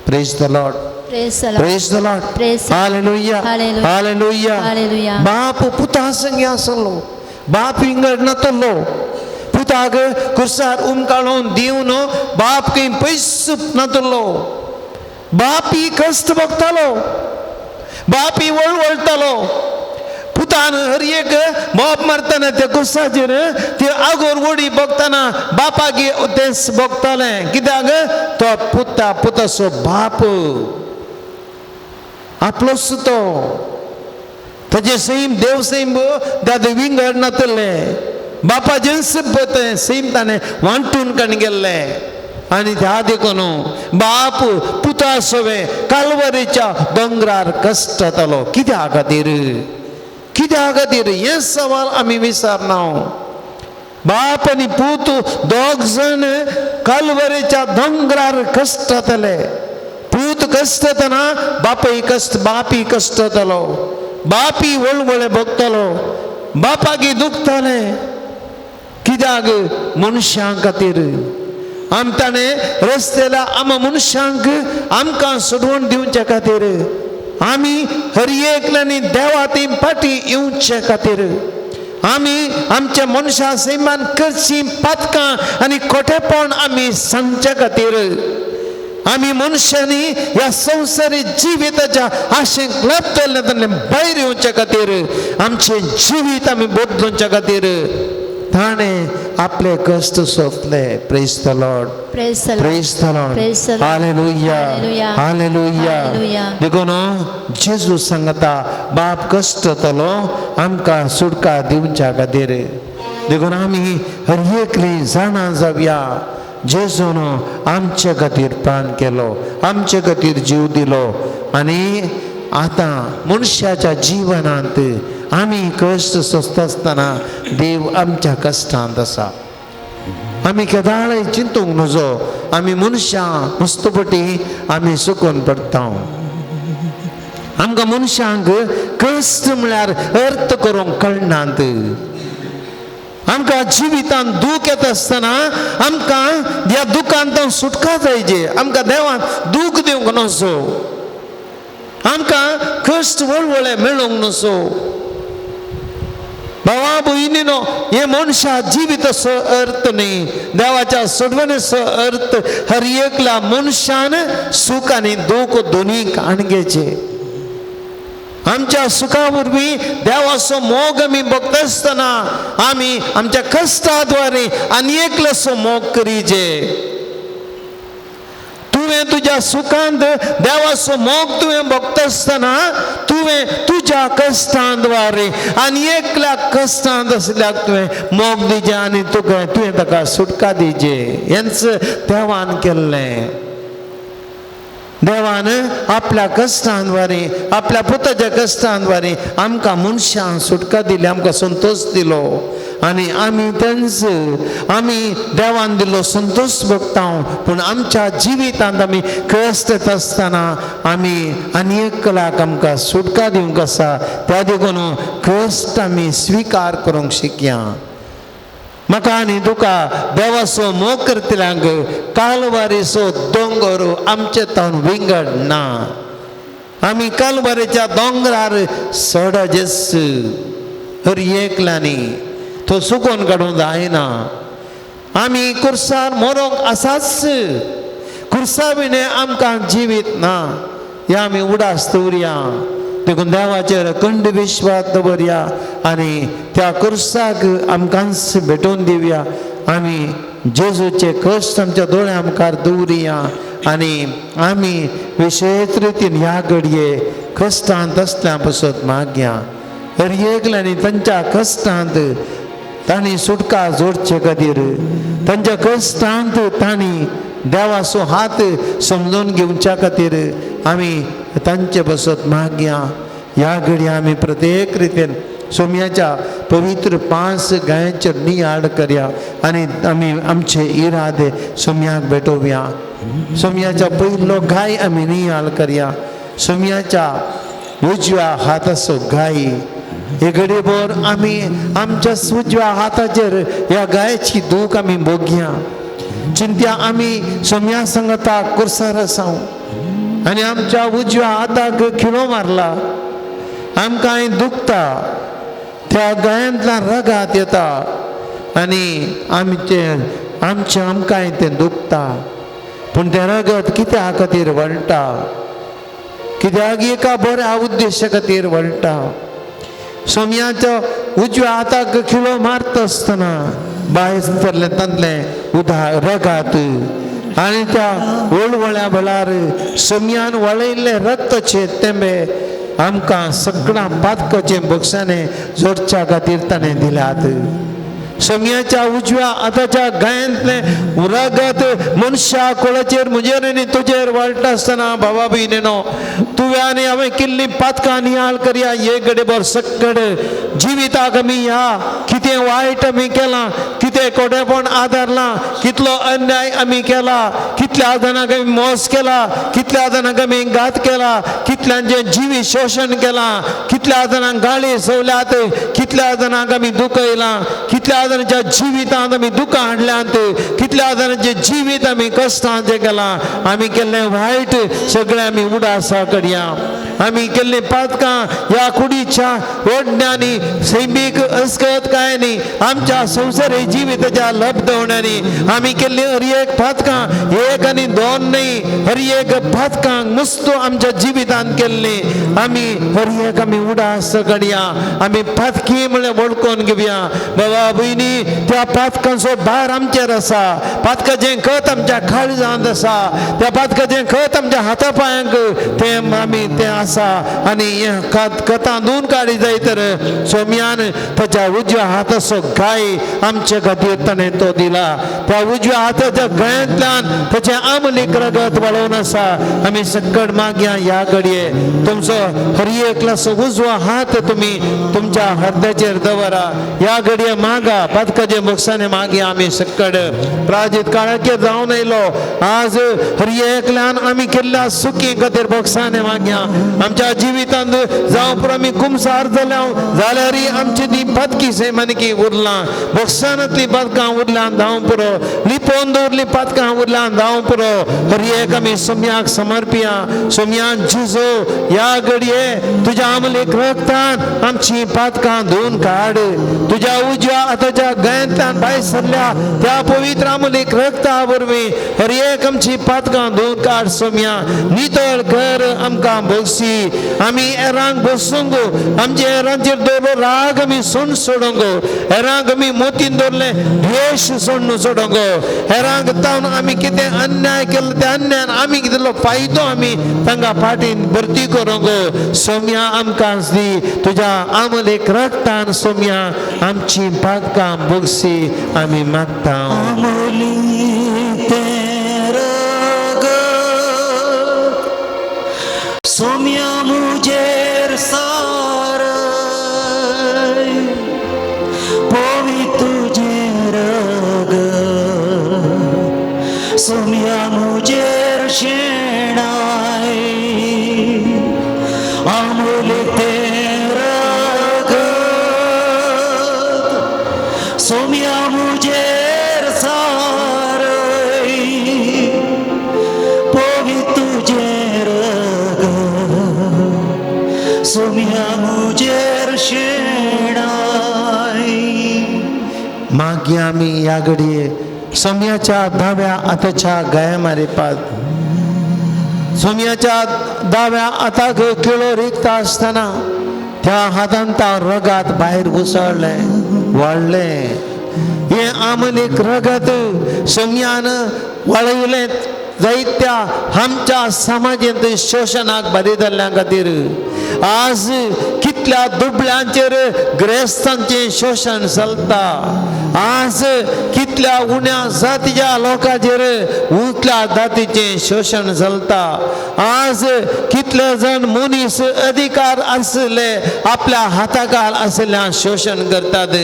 Praise the Lord. Praise the Lord. Praise the Lord. Praise the Lord. Hallelujah. Hallelujah. Hallelujah. Hallelujah. बाप पुता संगी आसलो. बाप विंगड नातलो. पुताक कुर्सार उमकाळून दिवन बाप खंय पयस नातलो. बापी कश्ट भोगतालो, बापी वळवळटालो. पुतान हर एक बोब मारतना त्या कुर्साचेर ते आगोर वडी भोगतना बापाक तें भोगतालें. कित्याक तो पुता पुताचो बाप आपलोच तो. ताजें सैम देव सैम दादा विंगड नातलें. बापाचें तें सैम ताणें वांटून काण गेल्लें. आनी त्या देखून बाप पुता सवें कालवरीच्या दोंगरार कश्ट जातालो. कित्या खातीर? कित्या खातीर हें सवाल आमी विचारना. बाप आनी पूत दोग जाण कालवरीच्या दोंगरार कश्ट जाताले. पूत कश्ट जातना बापूय कश्ट, बापी कश्ट जातालो. बापी वळवळे भोगतालो. बापाकी दुखतालें. कित्याक? मनशां खातीर. आम ताणें रस्त्याला आमा मनशांक आमकां सोडवण दिवचे खातीर, आमी हर एकल्यांनी देवा ती फाटी येवचे खातीर, आमी आमच्या मनशां सैमान करचीं पातकां आनी खोटेपण आमी सांगचे खातीर, आमी मनशांनी ह्या संवसारी जिविताच्या आशेक लपतले भायर येवचे खातीर, आमचें जिवीत आमी बदलुच्या खातीर ताणें आपले कश्ट सोंपले. Praise the Lord. Praise the Lord. Praise the Lord. Praise the Lord. Hallelujah. Hallelujah. Hallelujah. Hallelujah. देखून जेजू सांगता बाप कश्ट जातलो आमकां सुटका दिवच्या खातीर. देखून आमी हर एकली जाणा जावया जेजून आमचे खातीर प्राण केलो, आमचे खातीर जीव दिलो. आनी आतां मनशाच्या जिवनांत आमी कश्ट सोंसता आसतना देव आमच्या कश्टांत आसा. आमी केदाळय चिंतूंक नजो. आमी मनशां मस्तपटी आमी सुकून पडटा. आमकां मनशांक कश्ट म्हळ्यार अर्थ करूंक कळनात. आमकां जिवितांत दूख येता आसतना आमकां ह्या दुखांत सुटका जायचे. आमकां देवान दूख दिवंक नसो, आमकां कश्ट वळवळे मेळूंक नसो. भावा भयणीनो, हे मनशा जिविताचो अर्थ न्ही, देवाच्या सोडवणेचो अर्थ हर एकल्या मनशान सूख आनी दूख दोनूय काणगेचे. आमच्या सुखा वरवीं देवाचो मोग आमी भोगता आसतना आमी आमच्या कश्टा द्वारे आनी एकल्याचो मोग करीजे. तुवें तुज्या सुखांत देवाचो मोग तुवें भोगता आसतना तुवें तुज्या कश्टां द्वारे आनी एकल्या कश्टांत आसल्याक तुवें मोग दिजे आनी तुका तुवें ताका सुटका दिजे. हेंच देवान केल्लें. देवान आपल्या कश्टांद्वारे, आपल्या पुताच्या कश्टांद्वारे आमकां मनशांक सुटका दिली, आमकां संतोश दिलो. आनी आमी तेंच आमी देवान दिल्लो संतोश भोगता. पूण आमच्या जिवितांत आमी कश्ट येता आसतना आमी आनी एक कलाक आमकां सुटका दिवंक आसा. त्या देखून कश्ट आमी स्विकार करूंक शिकया. म्हाका आनी तुका देवाचो मोग करतल्यांक कालवारीचो दोंगर आमचे तावन विंगड ना. आमी कालवारीच्या दोंगरार सडा जेस हर एकल्यांनी तो सुकोवन काडूंक जायना. आमी कुर्सार मरोंक आसाच, कुर्सा विणे आमकां जिवीत ना. ह्या आमी उडास दवरया. देखून देवाचेर अखंड विश्वास दवरया आनी त्या कुर्साक आमकांच भेटोवन दिवया. आमी जेजूचे कश्ट आमच्या दोळ्या मुखार दवरुया आनी आमी विशेश रितीन ह्या घडये कश्टांत आसल्या पसत मागया. हर एकल्यांनी तांच्या कश्टांत तांणी सुटका जोडचे खातीर, तांच्या कश्टांत तांणी देवाचो हात समजून घेवच्या खातीर आमी तांचे बसत मागया. ह्या घडये आमी प्रत्येक रितीन सोम्याच्या पवित्र 5 गायांचेर नियाळ करया आनी आमी आमचे इरादे सोम्याक भेटोवया. सोम्याच्या पयलो गाय आमी नियाळ करया. सोम्याच्या उजव्या हाताचो गाय हे घडयेभर आमी आमच्या उजव्या हाताचेर ह्या गायची दूख आमी भोगया. चिंत्या आमी सोम्या संगता कुर्सार आसा आनी आमच्या उजव्या हाताक खिळो मारला, आमकां दुखता, त्या गायांतल्यान रगात येता आनी आमचें आमचें आमकांय तें दुखता. पूण तें रगत कित्या खातीर वळटा? कित्याक एका बऱ्या उद्देशा खातीर वळटा. सोम्याच्या उजव्या हाताक खिळो मारता आसतना भायर सरलें तांतलें उदा रगात आनी त्या वळवळ्या वेळार सोम्यान वळयल्लें रक्ताचे तेंबे आमकां सगळ्या पातकाचे बक्षाने जोडच्या खातीर ताणें दिल्यात. सोम्याच्या उजव्या हाताच्या गायांतलें रगत मनशा कोळाचेर म्हजेर आनी तुजेर वळटा आसतना बाबा भयणीनो, तुवें आनी हांवें केल्ली पातकां नियाळ करया. हे घडयेभर सक्कड जिविताक आमी ह्या कितें वायट आमी केलां, कितें कोडेपण आदारलां, कितलो अन्याय आमी केला, कितल्या जाणांक आमी मोस केला, कितल्या जाणांक आमी घात केला, कितल्यांचें जिवीत शोशण केलां, कितल्या जाणांक गाळी सोवल्यात, कितल्या जाणांक आमी दुखयलां, कितल्या जाणांच्या जिवितांत आमी दुखां हाडल्यांत, कितल्या जाणांचें जिवीत आमी कश्टांचें केलां. आमी केल्लें वायट सगळें आमी उडासा करया. आमी केल्लीं पातकां ह्या कुडीच्या ओडण्यांनी, सैमीक अस्कतकायांनी, आमच्या संवसारी जिविताच्या लब्धवण्यांनी आमी केल्ली हर एक पातकां, एक आनी दोन न्हय, हर एक पातकांक मुस्तू आमच्या जिवितांत केल्ली आमी हर एक आमी उडास करया. आमी पातकी म्हणल्यार वळखून घेवया. बाबा भयणी, त्या पातकांचो भार आमचेर आसा, पातकाचें खत आमच्या काळजांत आसा, त्या पातकाचें खत आमच्या हाता पांयांक तें आमी तें आसा. आनी हें कथां दोन काडी जाय तर सोम्यान ताच्या उजव्या हाताचो गाय आमचे खातीर ताणें तो दिला. त्या उजव्या हाताच्या गळ्यांतल्यान ताचें आमलीक रगत वळोवन आसा. आमी सक्कड मागया ह्या घडये तुमचो हर एकलाचो उजवो हात तुमी तुमच्या हृदयाचेर दवरा. ह्या घडये मागा पातकाचे बक्षाने मागया. आमी सक्कड प्राजीत काळाचेर जावन आयलो आज हर एकल्यान आमी केल्ल्या सुखी खातीर बक्षाने मागया. आमच्या जिवितांत जावं पुरो आमी कुमसार जाल्या जाल्यार आमची ती पातकी सैमानकी उरलां, बक्षानांतली पातकां उरल्यां जावं पुरो, लिपोवन दवरली पातकां उरल्यां जावं पुरो. हर एक आमी सोम्याक समर्पिया. सोम्यान जेजू ह्या घडये तुज्या आमलेक रक्तान आमची पातकां धुवन काड. तुज्या उजव्या हाताच्या गळ्यांतल्यान भायर सरल्या त्या पवित्र आमलेक रक्ता वरवीं हर एक आमची पातकां धुवन काड. सोम्या नितळ कर आमकां भोगसी. आमी एरांक बसूंक, आमच्या एरांचेर दवरलो राग आमी सोड सोडूंक, एरांक आमी मोतीन दवरलें द्वेश सोडून सोडूंक, एरांक तावन आमी कितें अन्याय केलो त्या अन्यायान आमी कितलो फायदो आमी तांकां फाटीन भरती करूंक. सोम्या आमकां दी तुज्या आमलेक रक्तान सोम्या आमची पातकां भोगसी आमी मागता. आमोली तें रगत सोम्या मुजेर सारय पोवी तुजें रगत सोम्या मुजेर शेणाय आमोले तें रगत सोम्या मुजेर सारय पोवी तुजें रगत सोम्या मुजेर शेणाय. मागीर आमी ह्या घडये सोम्याच्या दाव्या हाताच्या गाया मारिपात सोम्याच्या दाव्या हाताक किळो रिगता आसतना त्या हातान रगात भायर घुसळ्ळें वाडलें. हें आमलीक रगत सोम्यान वळयलें जायत्या आमच्या समाजांत शोशणाक बरी जाल्ल्या खातीर आज कितल्या दुबळ्यांचेर ग्रेस्तांचें शोशण चलता. आज कितल्या उण्या जातीच्या लोकांचेर उंचल्या जातीचें शोशण चलता. आज कितले जाण मनीस अधिकार आसले आपल्या हाताखाल आसल्या शोशण करतात.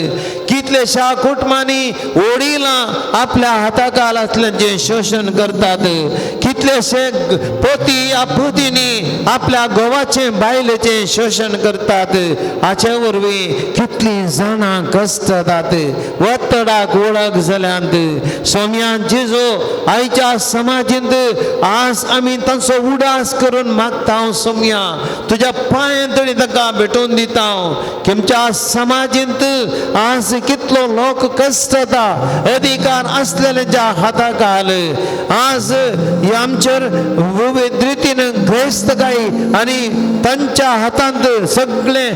कितलेशा कुटुंबांनी वडिलां आपल्या हाताखाल आसल्याचें शोशण करतात. कितलेशे पोती आपुतींनी आपल्या घोवाचें बायलेचें शोशण करतात. हाचे वरवीं कितलीं जाणां कश्टतात वतडाक वळख जाल्यांत. सोम्यान जेजू आयच्या समाजींत आज आमी तांचो उडास करून मागता. सोम्या तुज्या पांयां तरी तांकां भेटोवन दिता. आमच्या समाजींत आज कितलो लोक कश्टता अधिकार आसलेल्यांच्या हाताखाल आज आमचेर विविध रितीन ग्रेस्तकाय आनी तांच्या हातांत सगळे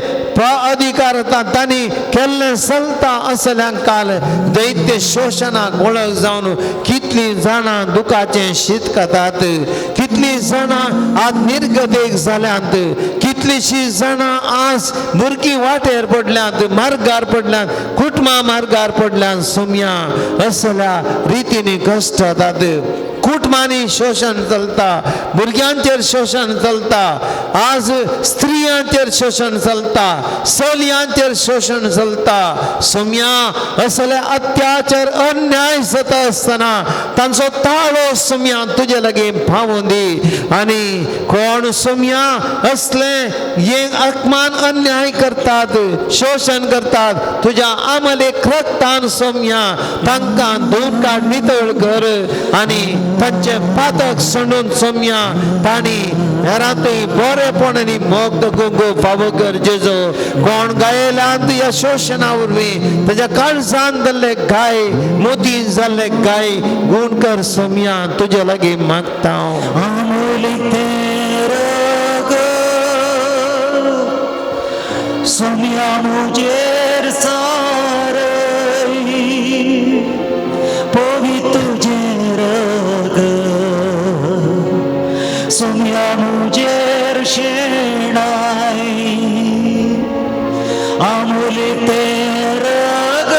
अधिकार तांणी केल्लें चलता असल्यांक काल दैत्य शोशणाक वळख जावन कितलीं जाणां दुखाचें शीत खातात. कितलीं जाणां आज निर्गतेक जाल्यांत. कितलींशीं जाणां आज भुरगीं वाटेर पडल्यांत, मार्गार पडल्यांत, कुटुंबां मार्गार पडल्यांत. सोम्या असल्या रितीनी कश्ट जातात. कुटुंबांनी शोशण चलता, भुरग्यांचेर शोशण चलता, आज स्त्रियांचेर शोशण चलता, चलयांचेर शोशण चलता. सोम्या असले अत्याचार अन्याय जाता आसतना तांचो ताळो सोम्या तुजे लागीं पावूं दी. आनी कोण सोम्या असले हे अपमान अन्याय करतात, शोशण करतात, तुज्या आमलेक रक्तान सोम्या तांकां धुवन काड, नितळ कर आनी तांचे पातक सोडून सोम्या तांणी हेरांतूय बरेपण आनी मोग दाखोवंक फावो कर जेजो. कोण गायेल्यांत ह्या शोशणा वरवीं ताच्या काळजान जाल्ले गाय, मोती जाल्ले गाय गूण कर सोम्या तुजे लागीं मागता हांव. आमोली तें रगत सोम्या मुजेर सारय पोवी तुजें रगत सोम्या मुजेर शेणाय आमोली तें रगत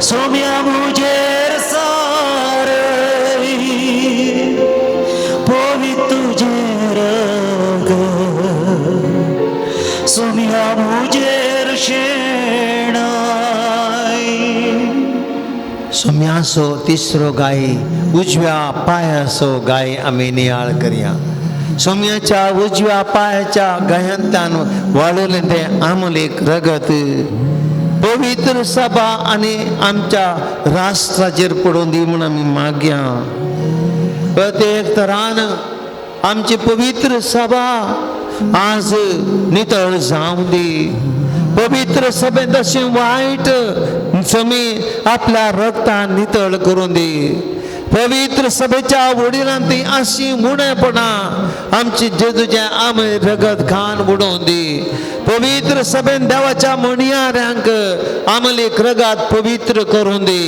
सोम्या मुजेर सारय पोवी तुजें रगत सोम्या मुजेर शेणाय. सोम्याचो तिसरो गाय उजव्या पांयाचो गाय आमी नियाळ करया. सोम्याच्या उजव्या पांयाच्या गायांतल्यान वाळयलें तें आमलेक रगत पवित्र सभा आनी आमच्या राष्ट्राचेर पडून दी म्हूण आमी मागया. प्रत्येक तरान आमची पवित्र सभा आज नितळ जावं दी. पवित्र सभेंत अशें वायट समी आपल्या रगतान नितळ करून दी. पवित्र सभेच्या वडिलांत ती अशी उणेपणां आमची जेजूचें आमी रगत घाण उडोवन दी. पवित्र सभेन देवाच्या म्हणयाऱ्यांक आमलीक रगात पवित्र करून दी.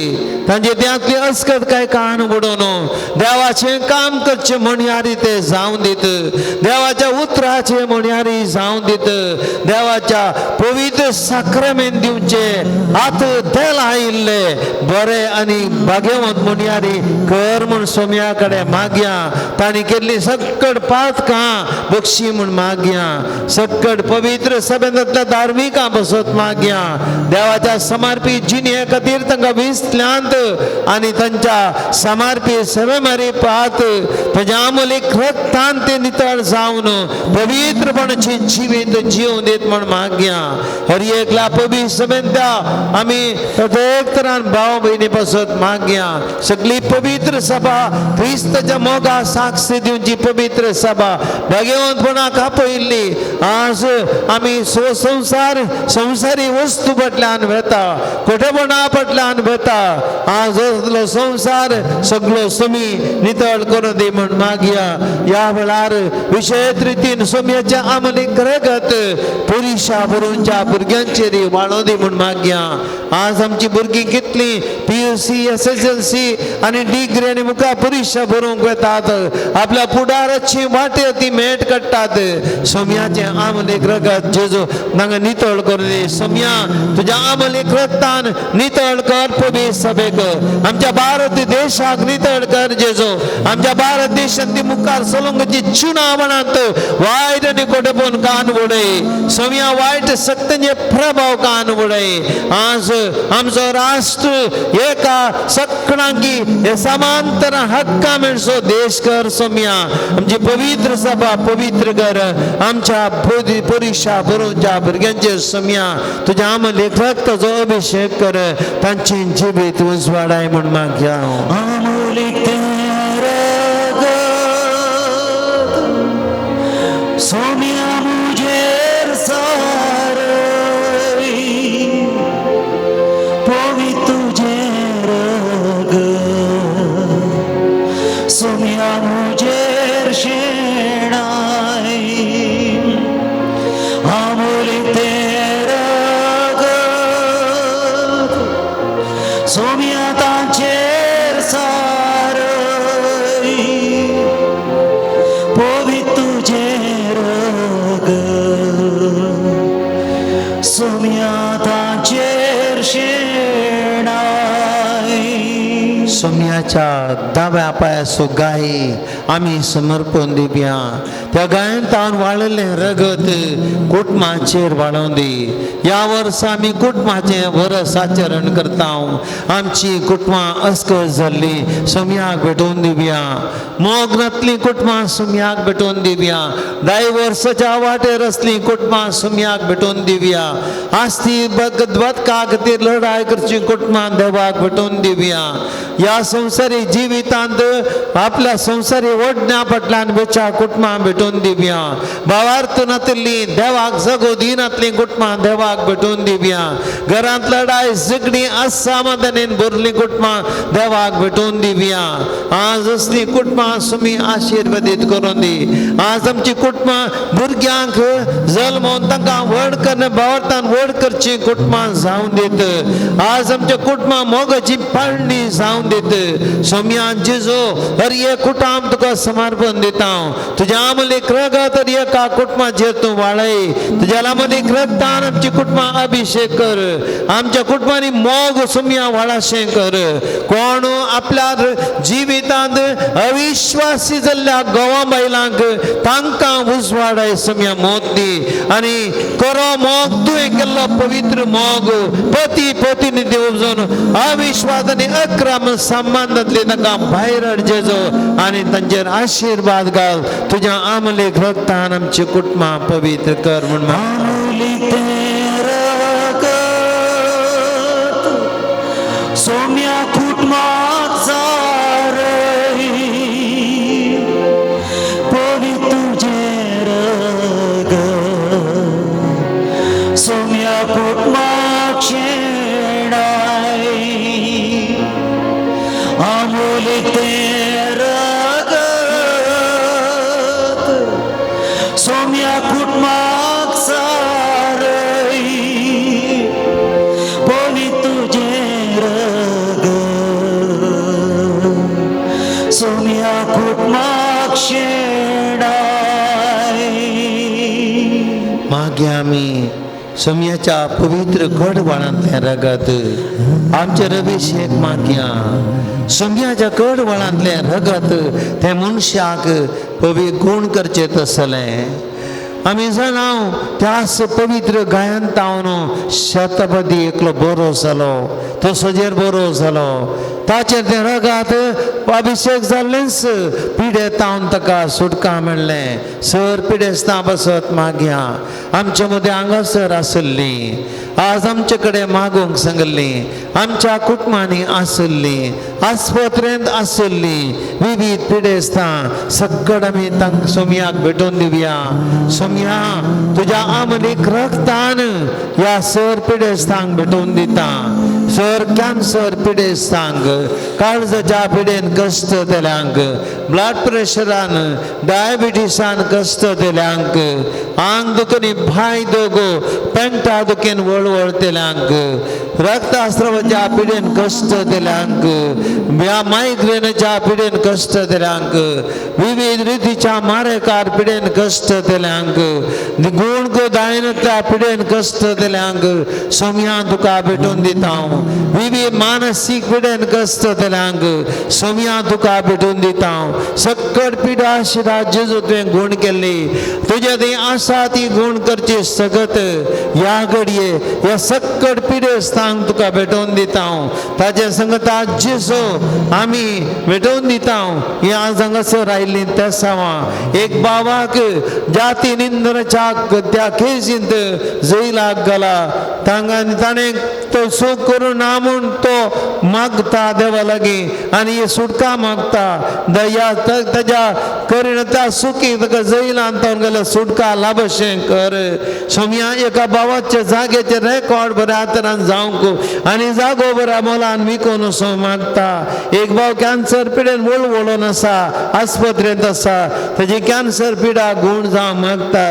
तांचे देहांतली अस्कत काय कान उडोवन देवाचें काम करचें म्हणयारी ते जावन दीत. देवाच्या उतराचें म्हणयारी जावन दीत. देवाच्या पवित्र साक्रमेन दिवचे हात तेल आयिल्ले बरे आनी भाग्यवंत म्हणयारी कर म्हूण सोम्या कडेन मागया. तांणी केल्ली सक्कड पातकां बक्षी म्हूण मागया. सक्कड पवित्र सभेंतल्या धार्मिकां बसत मागया. देवाच्या समर्पी जिणे खातीर तांकां विसल्यांत आनी तांच्या समर्पी सेवेमारी पात ताच्या आमोलीक रक्तान ते नितळ जावन पवित्रपणाची जिवीत जिवन दीत म्हूण मागया. हर एकला पवित्र सभेंत आमी प्रत्येक तरान भाव भयणी पासत मागया. सगळी पवित्र सभा क्रिस्ताच्या मोगा साक्षी दिवची पवित्र सभा भाग्यवंतपणाक आपयिल्ली. आज आमी संवसार संवसारी वस्तू फाटल्यान वेता, खोटेपणा फाटल्यान वेता. आज असलो संवसार सगळो समी नितळ करून दी म्हूण मागया. ह्या वेळार विशेश रितीन सोम्याच्या आमलीक रगत पुरिशा बरोवच्या भुरग्यांचेर वाळोव दी म्हूण मागया. आज आमची भुरगीं कितलीं PUC SSLC आनी डिग्री आनी मुखार परिक्षा बरोवंक वेतात. आपल्या फुडाराची वाटे ती मेट काडटात. सोम्याचें आमलेक रगत जेजू नांगा नितळ करून दी. सोम्या तुज्या आमलेक रगतान नितळ कर पवित्र सभेक. आमच्या भारत देशाक नितळ कर जेजू. आमच्या भारत देशान ती मुखार सलंगची चुनावणांत वायट आनी कोटेपण कान उडय. सोम्या वायट शक्तींचे प्रभाव कान उडय. आज आमचो राष्ट्र एका सगळ्यांकी हे समांतर हक्का मेळचो देश कर सोम्या. आमची पवित्र सभा पवित्र कर. आमच्या परिक्षा बरोवच्या भुरग्यांचे सोम्या तुज्या आमलेक रक्ताचो अभिषेक कर. तांचे जिवीत उजवाडाय म्हूण मागया. आमोलीक तें रगत सोम्या मुजेर सारय पोवी तुजें रगत सोम्या मुजेर शेणाय आमोलीक तें रगत सोम्या तांचेर सारय पोवी तुजें रगत सोम्या तांचेर शेणाय. सोम्याच्या दाव्या पायासो गाय आमी समर्पण दिवया. त्या गायन तावन वाळिल्लें रगत कुटुंबाचेर वाळोवन दी. ह्या वर्सा आमी कुटुंबाचें वरस आचरण करता. आमची कुटुंबां अस्कळ जाल्लीं सोम्याक भेटोवन दिवया. मोग नातलीं कुटुंबां सोम्याक भेटोवन दिवया. डायवर्साच्या वाटेर आसलीं कुटुंबां सोम्याक भेटोवन दिवया. आस्ती बदका खातीर लढाय करची कुटुंबां देवाक भेटोवन दिवया. ह्या संवसारी जिवितांत आपल्या संवसारी ओडण्या फाटल्यान वेच्या कुटुंबां भेटोवन दिवया. भावार्थ नातिल्लीं देवाक जगो दिनातलीं कुटुंबां देवाक भेटोवन दिवया. घरांत लढाय झगडीं असामाधानेन भरलीं कुटुंबां देवाक भेटोवन दिवया. आज असलीं कुटुंबां सुमी आशिर्वादीत करून दी. आज आमची कुटुंबां भुरग्यांक जल्मोवन तांकां व्हड करून भावार्थान व्हड करचीं कुटुंबां जावन दीत. आज आमच्या कुटुंबां मोगाची पाळणी जावन दीत. सोम्या जेजू हर एक कुटुंब तुका समर्पण दिता. तुज्या आमलेक रगत हर एका कुटुंबाचेर तूं वाळय. तुज्या लामलेक रगतान आमची कुटुंबां अभिषेक कर. आमच्या कुटुंबांनी मोग सोम्या वाळाशें कर. कोण आपल्या जिवितांत अविश्वासी जाल्ल्या गोवा बायलांक तांकां उजवाडाय सोम्या मोग दी आनी करो मोग तुवें केल्लो पवित्र मोग पती पतीनी उपजून अविश्वास आनी अक्रम संबंदांतले तांकां भायर हाड जेजू आनी तांचेर आशिर्वाद घाल. तुज्या आमलेक रगतान आमची कुटुंबां पवित्र कर म्हूण मागता. आमोलीक तें रगत सोम्या कुटुंबाक सारय पोवी तुजें रगत सोम्या कुटुंबाक शेणाय आमोलीक तें रगत सोम्या कुटुंबाक सारय मागीर आमी सोमयाच्या पवित्र कडवळांतलें रगत आमचेर अभिशेक मागया. सोमयाच्या कडवळांतलें रगत तें मनशाक पवी गूण करचें तसलें आमी जाणां. त्याच पवित्र गायन तावन शतपदी एकलो बरो जालो, तो सजेर बरो जालो. ताचेर तें रगात अभिशेक जाल्लेंच पिडे तावन ताका सुटका मेळ्ळें. सर पिडेस्तां बसत मागया. आमचे मदें हांगासर आसली, आज आमचे कडेन मागूंक सांगल्ली, आमच्या कुटुंबांनी आसली, आस्पत्रेंत आसली विविध पिडेस्तां सगळं आमी तांकां सोमयाक भेटोवन दिवया. सोमया तुज्या आमलीक रक्तान ह्या सर पिडेस्तांक भेटोवन दिता. सर कॅन्सर पिडेस्तांक, काळजाच्या पिडेन कश्ट दिल्यांक, ब्लड प्रेशरान डायबिटीसान कश्ट दिल्यांक, आंग दुखनी भाय दोगो पेंटा दुखेन वळवळतेल्यांक, रक्तस्रावाच्या पिडेन कश्ट दिल्यांक, ह्या मायग्रेनाच्या पिडेन कश्ट दिल्यांक, विविध रितीच्या मारेकार पिडेन कश्ट दिल्यांक, गुण दायनच्या पिडेन कश्ट दिल्यांक सोमया तुका भेटून दिता हांव. विविध मानसीक पिडेन कश्ट दिल्यांक सोमया तुका भेटून दिता हांव. सक्कड पिडा शिरा जेजू तुवें गूण केल्ली, तुजे थंय आसा ती गूण करची सगत ह्या घडये ह्या सक्कड पिडेस्तांक तुका भेटोवन दिता हांव. ताजे संगता जेजू आमी भेटोवन दिता हांव. ही आज हांगासर आयिल्ली तेसांवां एक बाबाक जाती निंदनाच्या त्या केजींत जैलाक घाला तांगा ताणें तो सूख करूं ना म्हूण तो मागता देवा लागीं आनी ही सुटका मागता. दया ताज्या करीन त्या सुखी ताका जैलान तावन गेल्यार सुटका लाभशें कर. सोमया एका भावाच्या जाग्याचेर रेकॉर्ड बऱ्या तरान जावंक आनी जागो बऱ्या मोलान विकून असो मागता. एक भाव कॅन्सर पिडेन वळवळून आसा, आस्पत्रेंत आसा, ताजी कॅन्सर पिडा गूण जावं मागता.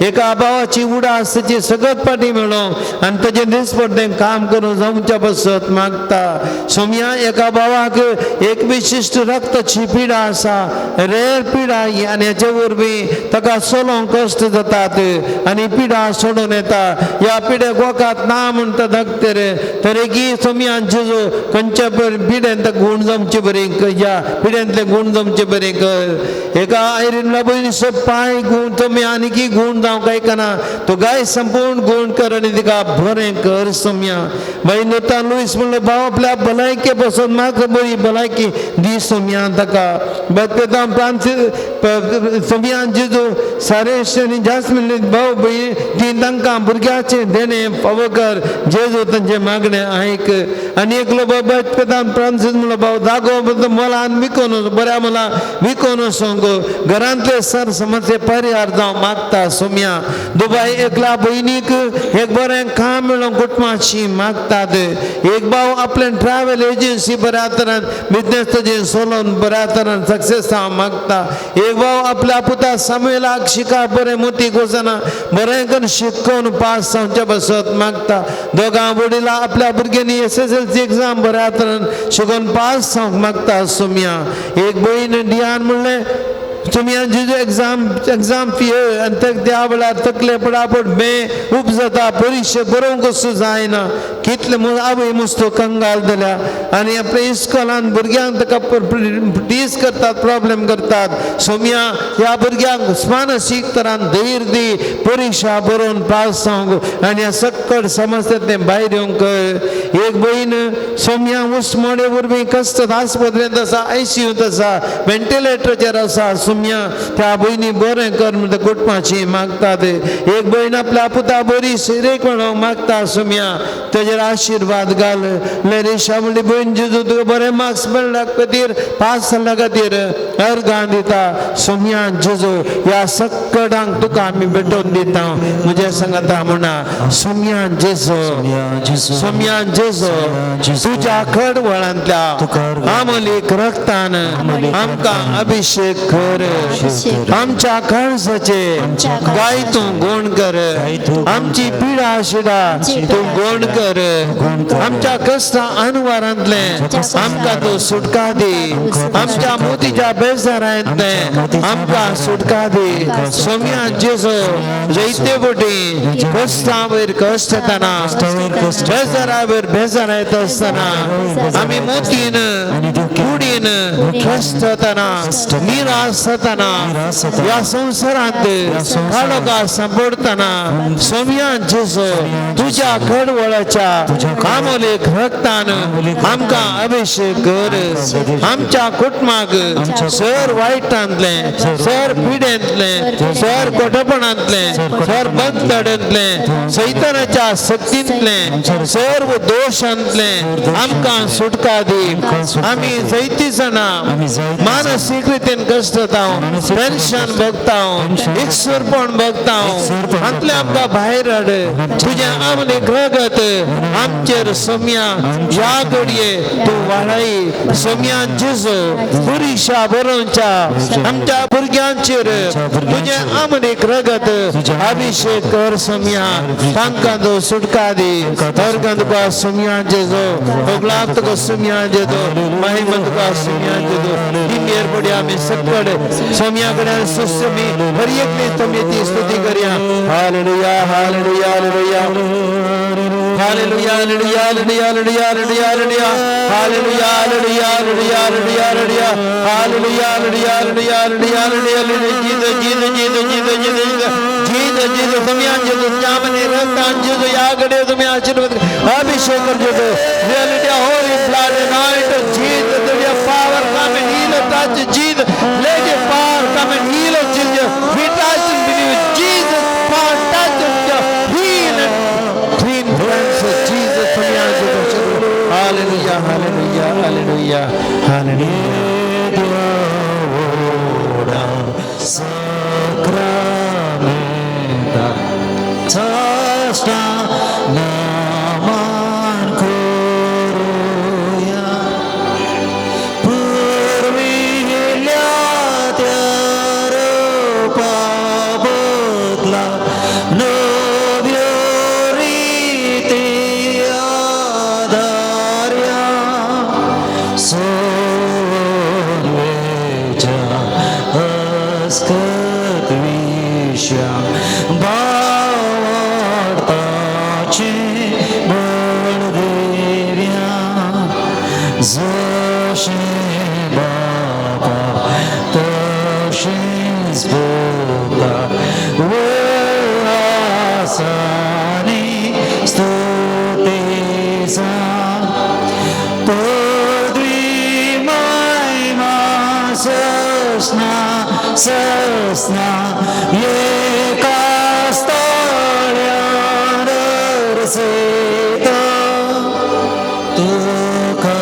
एका भावाची उडास ताची सगळत पाटी मेळों आनी ताजें दिसपट्टें काम करून जावच्या बसत मागता. सोमया एका भावाक एक विशिश्ट रक्ताची पिडा आसा, रेर पिडा ही आनी हेचे वरवीं ताका चलोवंक कश्ट जातात आनी पिडा सोडून येता. ह्या पिड्याक वखद ना म्हणटा डॉक्टर, तरीकी सोमया जेजू खंयच्या पिड्यान ताका गूण जमचे बरी, ह्या पिड्यांतले गूण जमचे बरी कर. एका आयरिनला भयणीचो पांय गूण तुमी आनीकी गूण जावंक आयकना, तो गाय संपूर्ण गूण कर आनी तिका बरें कर. सोमया बाई नुतान लुईस म्हणलें भाव आपल्या भलायके पसून म्हाका बरी भलायकी दी सोमया ताका. बेतपेतां फ्रांसीस सोमया जेजू सारेश आनी जास्मिन भाव भयण ती तांकां भुरग्याचें देणें फावो कर जेजू तांचें मागणें आयक. आनी एकलो भाव बेतपेतां फ्रांसीस म्हणलो भाव जागो मोलान विकोन बऱ्या मोला विकोन वचोंक घरांतले सर समस्ये परिहार जावं मागता. सोमया दुबाय एकल्या भयणीक एक बरें काम मेळोवंक कुटुंबाची मागतात. एक भाव आपले ट्रॅव्हल एजन्सी बऱ्या तरान बिजनेस ताजें चलोवन बऱ्या तरान सक्सेस जावं मागता. एक भाव आपल्या पुता सामुएलाक शिका बरें मोतीक वचना बरें करून शिकोवन पास जावच्या बसत मागता. दोगां वडिलां आपल्या भुरग्यांनी SSLC exam बऱ्या तरान शिकोवन पास जावंक मागता. सोमया एक भयण डियान म्हणलें तुमी जेजू एग्जाम एग्जाम फी आनी त्या वेळार तकले पडापड बे उपजता, परिक्षा बरोवंक कसो जायना, कितले आवय मुस्तो कंगाल जाल्या आनी आपल्या इस्कॉलान भुरग्यांक ताका टीज करतात, प्रॉब्लेम करतात. सोमया ह्या भुरग्यांक मानसीक तरान धैर्य दी, परिक्षा बरोवन पास जावंक आनी ह्या सक्कड समस्यांतलें भायर येवंक. एक भयण सोमया उस्मोडे वरवीं कश्ट आस्पत्रेंत आसा, आयसीयूंत आसा, व्हेंटिलेटराचेर आसा. सोमया त्या भयणी बरें कर म्हणटा कुटुंबाची मागतात. एक भयण आपल्या पुता बरी सिरेक म्हणूंक मागता. सोमया ताजेर आशिर्वाद घाल. लेरिशा म्हणली भयण जेजू तुका बरे मार्क्स मेळ्ळ्या खातीर पास जाल्ल्या खातीर अर्गां दिता. सोमया जेजू ह्या सक्कडांक तुका आमी भेटोवन दिता. म्हज्या सांगता म्हणा सोमया जेजू, सोमया जेजू तुज्या कडवळांतल्या आमलीक रक्तान आमकां अभिशेक कर. आमच्या काळजाचे गाय तूं गुण कर, आमची पिडा शिडा तूं गुण कर, आमच्या कश्टा अनवारांतले आमकां तूं सुटका दी, आमच्या मोतीच्या बेजारांतलें आमकां सुटका दी. सोम्या जेजू जैते बोटी कश्टां वयर कश्ट येतना, बेजारा वयर बेजार येता आसतना, आमी मोतीन कुडीन कश्ट जातना, निराश जातना, ह्या संवसारांत काळोखा सांपडटना, सोम्या जेजू तुज्या कडवळाच्या आमोलेक रक्तान आमकां अभिषेक कर. आमच्या कुटुंबाक सर वायटांतलें, सर पिडेंतलें, सर कोटपणांतलें, सर बंदतडेंतलें, सैतानाच्या शक्तींतलें, सर्व दोशांतलें आमकां सुटका दी. आमी जायती जाणां मानसीक रितीन कश्ट जाता, टेन्शन भोगता, एकसुरपण भोगता, हातूंतलें आमकां भायर हाड. तुजें आमलेक रगत आमचेर सोम्या ह्या घडये तूं वाळय. सोम्या जेजू पुरिशा बरोवच्या आमच्या भुरग्यांचेर तुजें आमलेक रगत अभिषेक कर. सोम्या तांकां तूं सुटका दी. वर्गां तुका सोम्या जेजू, भोगलाक तुका सोम्या जेजू, महिमा तुका सोम्या जेजू. दिमेर पडया आमी सकड सोम्या कडेन सुसमी हर एकली तुमी ती स्तुती करया. Hallelujah, hallelujah, hallelujah, hallelujah, hallelujah, hallelujah, hallelujah, hallelujah, hallelujah, hallelujah, hallelujah, hallelujah, hallelujah, hallelujah, hallelujah, hallelujah, hallelujah, hallelujah. Jesus, Jesus, Jesus, Jesus, Jesus, Jesus, Jesus. Saumya जेजू त्यामने रक्तान जेजू या घडये तुमी आशीर्वाद अभिषेक कर जेजू. Reality holy blood anoint Jesus, your power come and heal us, touch Jesus. Let your power come and heal us, Jesus. We touch and believe Jesus power touch us, heal and clean cleanse us, Jesus. Saumya जेजू. Hallelujah, hallelujah, hallelujah, hallelujah. Sacramenta साष्टांग करुया पुर्विल्ल्या त्या रोपा बदला नव्यो रिती आधार्या सोडवेच्या अस्कत विश्या भावार्थाचे बळ देव्या जशें बापा तशेंच पुता आसानी स्तुतीचा पदवी महिमा ससना ससना एका स्थळ्यार रसयता तुका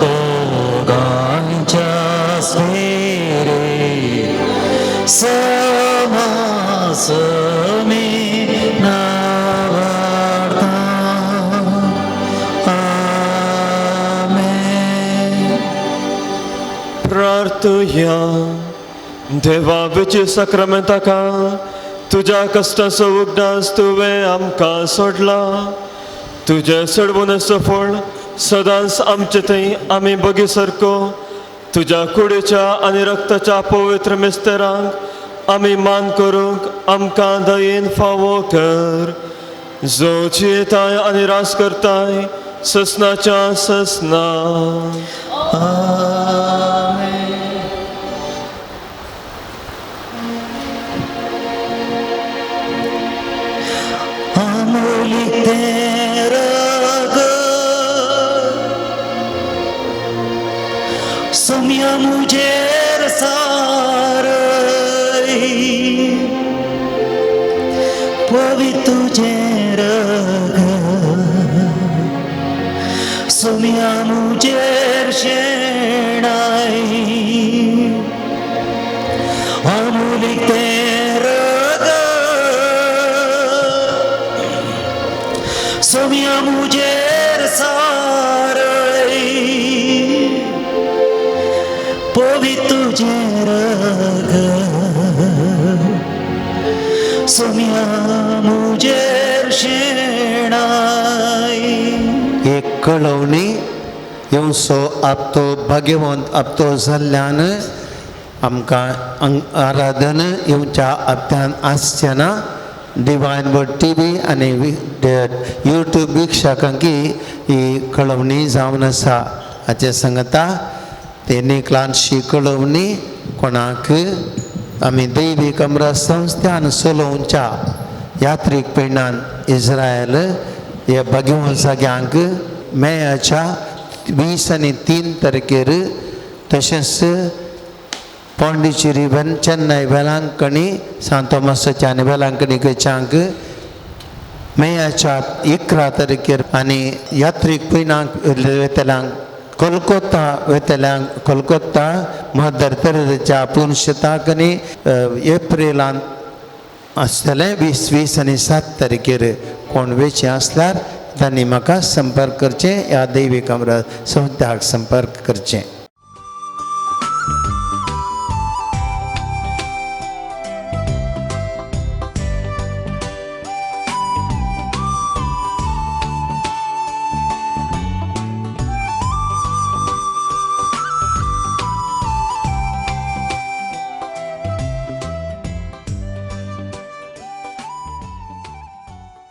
दोगांच्या स्पिरीत समासमी नावाडता. आमेन. प्रार्थया. देवा विची साक्रामेंताका तुज्या कश्टाचो उगडास तुवें आमकां सोडला. तुजें सोडवणेचो फळ सदांच आमचे थंय आमी बगी सारको तुज्या कुडीच्या आनी रक्ताच्या पवित्र मिस्तेरांक आमी मान करूंक आमकां दयेन फावो कर, जो जियेताय आनी रास करताय ससनाच्या ससना. आमेन. अमोलिक तेरा सोम्या मुझेर सारय पवित्र तुझेर सोम्या मुझेर शेणाय अमोलिक तेरा सोम्या मुझेर सारय पवित्र तुझेर सोम्या मुझेर शेणाय. एक कळवणी, येवचो आपतो भाग्यवंत आपतो जाल्ल्यान आमकां आराधन येवच्या हप्त्यान आसचें ना. डिवायन वर्ड टीव्ही आनी यूट्यूब वीक्षकांक ही कळवणी जावन आसा. हाचे सांगता तेणी ल्हानशी कळवणी कोणाक आमी दैवीक अमरा संस्थान चलोवच्या यात्रीक पेणान इस्रायल हे भगवंत जाग्यांक मेयाच्या 20 आनी 3 तारखेर तशेंच पॉंडिचेरी चेन्नय वेलांकणी सांत थॉमसाच्या आनी वेलांकणी कडच्यांक मेयाच्या 11 तारखेर आनी यात्रीक पयणाक वेतल्यांक कोलकोता वेतल्यांक कोलकोता मदर तेरेजाच्या पुनशताक आनी एप्रिलान आसतलें 20, 20 आनी 7 तारखेर. कोण वेचे आसल्यार तांणी म्हाका संपर्क करचें ह्या दैवीक अमरा संस्थाक संपर्क करचें.